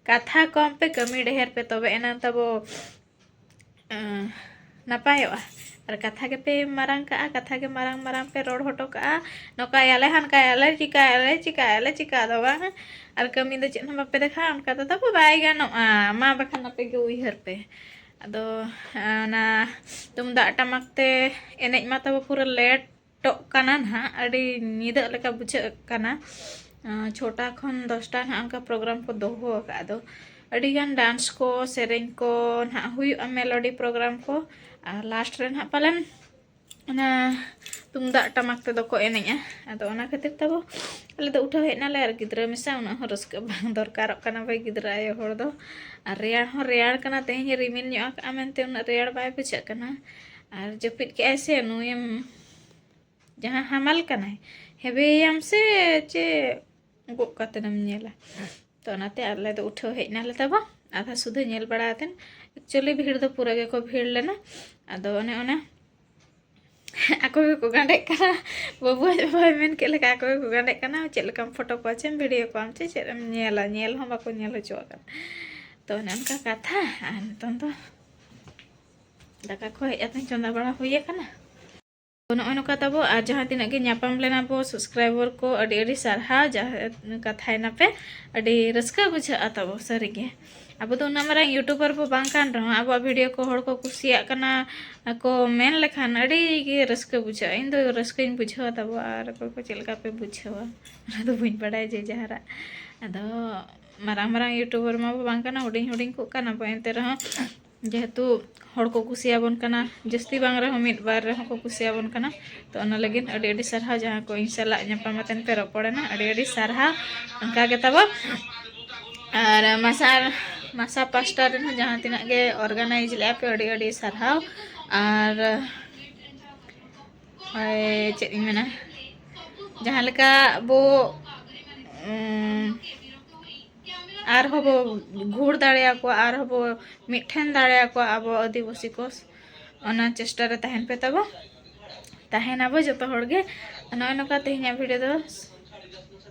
ᱠᱟᱛᱷᱟ ᱠᱚᱢ ᱯᱮ, ᱠᱟᱹᱢᱤ ᱰᱷᱮᱨ ᱯᱮ, ᱛᱚᱵᱮ ᱮᱱᱟᱝ ᱛᱟᱵᱚ, ᱮ, ᱱᱟᱯᱟᱭᱚᱜᱼᱟ᱾ ᱟᱨ ᱠᱟᱛᱷᱟ ᱜᱮᱯᱮ ᱢᱟᱨᱟᱝ ᱠᱟᱜᱼᱟ, ᱠᱟᱛᱷᱟ ᱜᱮ ᱢᱟᱨᱟᱝ ᱢᱟᱨᱟᱝ ᱯᱮ ᱨᱚᱲ ᱦᱚᱴᱚ ᱠᱟᱜᱼᱟ, ᱱᱚᱝᱠᱟᱭᱟᱞᱮ, ᱦᱟᱱᱠᱟᱭᱟᱞᱮ, ᱪᱤᱠᱟᱭᱟᱞᱮ, ᱪᱤᱠᱟᱭᱟᱞᱮ, ᱪᱤᱠᱟ ᱫᱚ ᱵᱟᱝ, ᱟᱨ ᱠᱟᱹᱢᱤ ᱫᱚ ᱪᱮᱫ ᱦᱚᱸ ᱵᱟᱯᱮ ᱫᱮᱠᱷᱟᱣᱟ, ᱚᱱᱠᱟ ᱫᱚ ᱛᱟᱵᱚ ᱵᱟᱭ ᱜᱟᱱᱚᱜᱼᱟ᱾ ᱢᱟ ᱵᱟᱠᱷᱟᱱ ᱟᱯᱮ ᱜᱮ ᱩᱭᱦᱟᱹᱨ ᱯᱮ᱾ ᱟᱫᱚ ᱚᱱᱟ ᱛᱩᱢᱫᱟᱜ ᱴᱟᱢᱟᱠ ᱛᱮ ᱮᱱᱮᱡ ᱢᱟ ᱛᱟᱵᱚ ᱯᱩᱨᱟᱹ late ᱴᱚᱜ ᱠᱟᱱᱟ ᱱᱟᱦᱟᱜ, ᱟᱹᱰᱤ ᱧᱤᱫᱟᱹᱜ ᱞᱮᱠᱟ ᱵᱩᱡᱷᱟᱹᱜ ᱠᱟᱱᱟ᱾ ᱟᱸ, ᱪᱷᱚᱴᱟ ᱠᱷᱚᱱ ᱫᱚᱥᱴᱟ ᱱᱟᱦᱟᱜ ᱚᱱᱠᱟ program ᱠᱚ ᱫᱚᱦᱚ ᱟᱠᱟᱫ᱾ ᱟᱫᱚ ᱟᱹᱰᱤᱜᱟᱱ dance ᱠᱚ, ᱥᱮᱨᱮᱧ ᱠᱚ ᱱᱟᱦᱟᱜ ᱦᱩᱭᱩᱜᱼᱟ, melody program ᱠᱚ, ᱟᱨ last ᱨᱮ ᱱᱟᱦᱟᱜ ᱯᱟᱞᱮᱱ ᱚᱱᱟ ᱛᱩᱢᱫᱟᱜ ᱴᱟᱢᱟᱠ ᱛᱮᱫᱚ ᱠᱚ ᱮᱱᱮᱡᱼᱟ᱾ ᱟᱫᱚ ᱚᱱᱟ ᱠᱷᱟᱹᱛᱤᱨ ᱛᱟᱵᱚ ᱟᱞᱮ ᱫᱚ ᱩᱴᱷᱟᱹᱣ ᱦᱮᱡ ᱱᱟᱞᱮ, ᱟᱨ ᱜᱤᱫᱽᱨᱟᱹ ᱢᱮᱥᱟ ᱩᱱᱟᱹᱜ ᱦᱚᱸ ᱨᱟᱹᱥᱠᱟᱹ ᱵᱟᱝ ᱫᱚᱨᱠᱟᱨᱚᱜ ᱠᱟᱱᱟ ᱵᱷᱟᱹᱭ, ᱜᱤᱫᱽᱨᱟᱹ ᱟᱭᱳ ᱦᱚᱲ ᱫᱚ᱾ ᱟᱨ ᱨᱮᱭᱟᱲ ᱦᱚᱸ ᱨᱮᱭᱟᱲ ᱠᱟᱱᱟ, ᱛᱮᱦᱮᱧ ᱨᱤᱢᱤᱞ ᱧᱚᱜ ᱟᱠᱟᱫᱼᱟ ᱢᱮᱱᱛᱮ ᱩᱱᱟᱹᱜ ᱨᱮᱭᱟᱲ ᱵᱟᱭ ᱵᱩᱡᱷᱟᱹᱜ ᱠᱟᱱᱟ᱾ ᱟᱨ ᱡᱟᱹᱯᱤᱫ ᱠᱮᱜᱼᱟᱭ ᱥᱮ ᱱᱩᱭᱮᱢ, ᱡᱟᱦᱟᱸ ᱦᱟᱢᱟᱞ ᱠᱟᱱᱟᱭ, ᱦᱮᱵᱮᱭᱟᱢ ᱥᱮ ᱪᱮ ᱜᱚᱜ ᱠᱟᱛᱮᱱᱮᱢ ᱧᱮᱞᱟ? ᱛᱚ ᱚᱱᱟᱛᱮ ᱟᱞᱮ ᱫᱚ ᱩᱴᱷᱟᱹᱣ ᱦᱮᱡ ᱱᱟᱞᱮ ᱛᱟᱵᱚ, ᱟᱫᱷᱟ ᱥᱩᱫᱷᱟᱹ ᱧᱮᱞ ᱵᱟᱲᱟ ᱠᱟᱛᱮᱱ, actually ᱵᱷᱤᱲ ᱫᱚ ᱯᱩᱨᱟᱹ ᱜᱮᱠᱚ ᱵᱷᱤᱲ ᱞᱮᱱᱟ᱾ ᱟᱫᱚ ᱚᱱᱮ ᱚᱱᱟ ᱟᱠᱚ ᱜᱮᱠᱚ ᱜᱟᱸᱰᱮᱜ ᱠᱟᱱᱟ, ᱵᱟᱹᱵᱩ ᱟᱡ ᱵᱟᱵᱟᱭ ᱢᱮᱱ ᱠᱮᱫ ᱞᱮᱠᱟ ᱟᱠᱚ ᱜᱮᱠᱚ ᱜᱟᱸᱰᱮᱜ ᱠᱟᱱᱟ, ᱪᱮᱫ ᱞᱮᱠᱟᱢ ᱯᱷᱳᱴᱳ ᱠᱚᱣᱟ ᱪᱮᱢ ᱵᱷᱤᱰᱤᱭᱳ ᱠᱚᱣᱟᱢ ᱪᱮ ᱪᱮᱫ ᱮᱢ ᱧᱮᱞᱟ, ᱧᱮᱞ ᱦᱚᱸ ᱵᱟᱠᱚ ᱧᱮᱞ ᱦᱚᱪᱚᱣᱟᱜ ᱠᱟᱱᱟ᱾ ᱛᱚ ᱚᱱᱮ ᱚᱱᱠᱟ ᱠᱟᱛᱷᱟ᱾ ᱟᱨ ᱱᱤᱛᱚᱝ ᱫᱚ ᱫᱟᱠᱟ ᱠᱚ ᱦᱮᱡ ᱠᱟᱛᱮ ᱪᱚᱸᱫᱟ ᱵᱟᱲᱟ ᱦᱩᱭ ᱟᱠᱟᱱᱟ᱾ ᱱᱚᱜᱼᱚᱭ ᱱᱚᱝᱠᱟ ᱛᱟᱵᱚ, ᱟᱨ ᱡᱟᱦᱟᱸ ᱛᱤᱱᱟᱹᱜ ᱜᱮ ᱧᱟᱯᱟᱢ ᱞᱮᱱᱟ ᱵᱚ subscriber ᱠᱚ, ᱟᱹᱰᱤ ᱟᱹᱰᱤ ᱥᱟᱨᱦᱟᱣ, ᱡᱟᱦᱟᱸ ᱠᱟᱛᱷᱟᱭ ᱱᱟᱯᱮ, ᱟᱹᱰᱤ ᱨᱟᱹᱥᱠᱟᱹ ᱵᱩᱡᱷᱟᱹᱜᱼᱟ ᱛᱟᱵᱚ ᱥᱟᱹᱨᱤᱜᱮ᱾ ᱟᱵᱚ ᱫᱚ ᱩᱱᱟᱹᱜ ᱢᱟᱨᱟᱝ YouTuber ᱵᱚ ᱵᱟᱝ ᱠᱟᱱ ᱨᱮᱦᱚᱸ, ᱟᱵᱚᱣᱟᱜ video ᱠᱚ ᱦᱚᱲ ᱠᱚ ᱠᱩᱥᱤᱭᱟᱜ ᱠᱟᱱᱟ ᱠᱚ ᱢᱮᱱ ᱞᱮᱠᱷᱟᱱ ᱟᱹᱰᱤ ᱜᱮ ᱨᱟᱹᱥᱠᱟᱹ ᱵᱩᱡᱷᱟᱹᱜᱼᱟ᱾ ᱤᱧ ᱫᱚ ᱨᱟᱹᱥᱠᱟᱹᱧ ᱵᱩᱡᱷᱟᱹᱣᱟ ᱛᱟᱵᱚ, ᱟᱨ ᱚᱠᱚᱭ ᱠᱚ ᱪᱮᱫ ᱞᱮᱠᱟ ᱯᱮ ᱵᱩᱡᱷᱟᱹᱣᱟ ᱚᱱᱟ ᱫᱚ ᱵᱟᱹᱧ ᱵᱟᱲᱟᱭᱟ ᱡᱮ ᱡᱟᱦᱟᱨᱟᱜ᱾ ᱟᱫᱚ ᱢᱟᱨᱟᱝ ᱢᱟᱨᱟᱝ YouTuber ᱢᱟ ᱵᱚ ᱵᱟᱝ ᱠᱟᱱᱟ, ᱦᱩᱰᱤᱧ ᱦᱩᱰᱤᱧ ᱠᱚ ᱠᱟᱱᱟ ᱵᱚ, ᱮᱱᱛᱮ ᱨᱮᱦᱚᱸ ᱡᱮᱦᱮᱛᱩ ᱦᱚᱲ ᱠᱚ ᱠᱩᱥᱤᱭᱟᱵᱚᱱ ᱠᱟᱱᱟ, ᱡᱟᱹᱥᱛᱤ ᱵᱟᱝ ᱨᱮᱦᱚᱸ ᱢᱤᱫ ᱵᱟᱨ ᱨᱮᱦᱚᱸ ᱠᱚ ᱠᱩᱥᱤᱭᱟᱵᱚᱱ ᱠᱟᱱᱟ᱾ ᱛᱚ ᱚᱱᱟ ᱞᱟᱹᱜᱤᱫ ᱟᱹᱰᱤ ᱟᱹᱰᱤ ᱥᱟᱨᱦᱟᱣ, ᱡᱟᱦᱟᱸ ᱠᱚ ᱤᱧ ᱥᱟᱞᱟᱜ ᱧᱟᱯᱟᱢ ᱠᱟᱛᱮᱱ ᱯᱮ ᱨᱚᱯᱚᱲᱮᱱᱟ, ᱟᱹᱰᱤ ᱟᱹᱰᱤ ᱥᱟᱨᱦᱟᱣ᱾ ᱚᱱᱠᱟ ᱜᱮ ᱛᱟᱵᱚ ᱟᱨ ᱢᱟᱥᱟ, ᱢᱟᱥᱟ ᱯᱟᱥᱴᱟ ᱨᱮᱱ ᱦᱚᱸ ᱡᱟᱦᱟᱸ ᱛᱤᱱᱟᱹᱜ ᱜᱮ organize ᱞᱮᱫᱼᱟ ᱯᱮ, ᱟᱹᱰᱤ ᱟᱹᱰᱤ ᱥᱟᱨᱦᱟᱣ᱾ ᱟᱨ ᱳᱭ ᱪᱮᱫ ᱤᱧ ᱢᱮᱱᱟ, ᱡᱟᱦᱟᱸ ᱞᱮᱠᱟ ᱟᱵᱚ, ᱩᱸ, ᱟᱨᱦᱚᱸ ᱵᱚ ᱜᱩᱲ ᱫᱟᱲᱮᱭᱟᱠᱚᱣᱟ, ᱟᱨᱦᱚᱸ ᱵᱚ ᱢᱤᱫᱴᱷᱮᱱ ᱫᱟᱲᱮᱭᱟᱠᱚᱣᱟ ᱟᱵᱚ ᱟᱹᱫᱤᱵᱟᱹᱥᱤ ᱠᱚ, ᱚᱱᱟ ᱪᱮᱥᱴᱟ ᱨᱮ ᱛᱟᱦᱮᱱ ᱯᱮ ᱛᱟᱵᱚ᱾ ᱛᱟᱦᱮᱱᱟᱵᱚ ᱡᱚᱛᱚ ᱦᱚᱲ ᱜᱮ᱾ ᱱᱚᱜᱼᱚᱭ ᱱᱚᱝᱠᱟ ᱛᱮᱦᱮᱧᱟᱜ video ᱫᱚ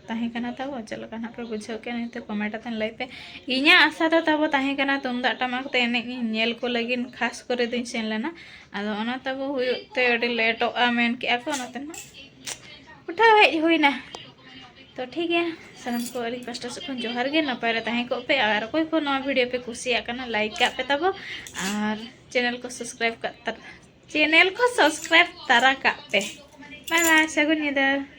ᱛᱟᱦᱮᱸ ᱠᱟᱱᱟ ᱛᱟᱵᱚ᱾ ᱪᱮᱫ ᱞᱮᱠᱟ ᱱᱟᱦᱟᱜ ᱯᱮ ᱵᱩᱡᱷᱟᱹᱣ ᱠᱮᱫ, ᱱᱤᱛᱚᱜ comment ᱟᱛᱮᱱ ᱞᱟᱹᱭ ᱯᱮ᱾ ᱤᱧᱟᱹᱜ ᱟᱥᱟ ᱫᱚ ᱛᱟᱵᱚ ᱛᱟᱦᱮᱸ ᱠᱟᱱᱟ ᱛᱩᱢᱫᱟᱜ ᱴᱟᱢᱟᱠ ᱛᱮ ᱮᱱᱮᱡ ᱤᱧ ᱧᱮᱞ ᱠᱚ ᱞᱟᱹᱜᱤᱫ, ᱠᱷᱟᱥ ᱠᱚᱨᱮ ᱫᱚᱧ ᱥᱮᱱ ᱞᱮᱱᱟ᱾ ᱟᱫᱚ ᱚᱱᱟ ᱛᱟᱵᱚ ᱦᱩᱭᱩᱜ ᱛᱮ ᱟᱹᱰᱤ ᱞᱮᱴᱚᱜᱼᱟ ᱢᱮᱱ ᱠᱮᱜᱼᱟ ᱠᱚ, ᱚᱱᱟᱛᱮ ᱱᱟᱦᱟᱜ ᱩᱴᱷᱟᱹᱣ ᱦᱮᱡ ᱦᱩᱭᱱᱟ᱾ ᱛᱚ ᱴᱷᱤᱠ ᱜᱮᱭᱟ, ᱥᱟᱱᱟᱢ ᱠᱚ ᱟᱹᱞᱤᱧ ᱯᱟᱥᱴᱟ ᱥᱮᱫ ᱠᱷᱚᱱ ᱡᱚᱦᱟᱨ ᱜᱮ, ᱱᱟᱯᱟᱭ ᱨᱮ ᱛᱟᱦᱮᱸ ᱠᱚᱜ ᱯᱮ᱾ ᱟᱨ ᱚᱠᱚᱭ ᱠᱚ ᱱᱚᱣᱟ video ᱯᱮ ᱠᱩᱥᱤᱭᱟᱜ ᱠᱟᱱᱟ, like ᱠᱟᱜ ᱯᱮ ᱛᱟᱵᱚ, ᱟᱨ channel ᱠᱚ subscribe ᱠᱟᱜ ᱛᱟ-, channel ᱠᱚ subscribe ᱛᱟᱨᱟ ᱠᱟᱜ ᱯᱮ᱾ Bye bye, ᱥᱟᱹᱜᱩᱱ ᱧᱤᱫᱟᱹ᱾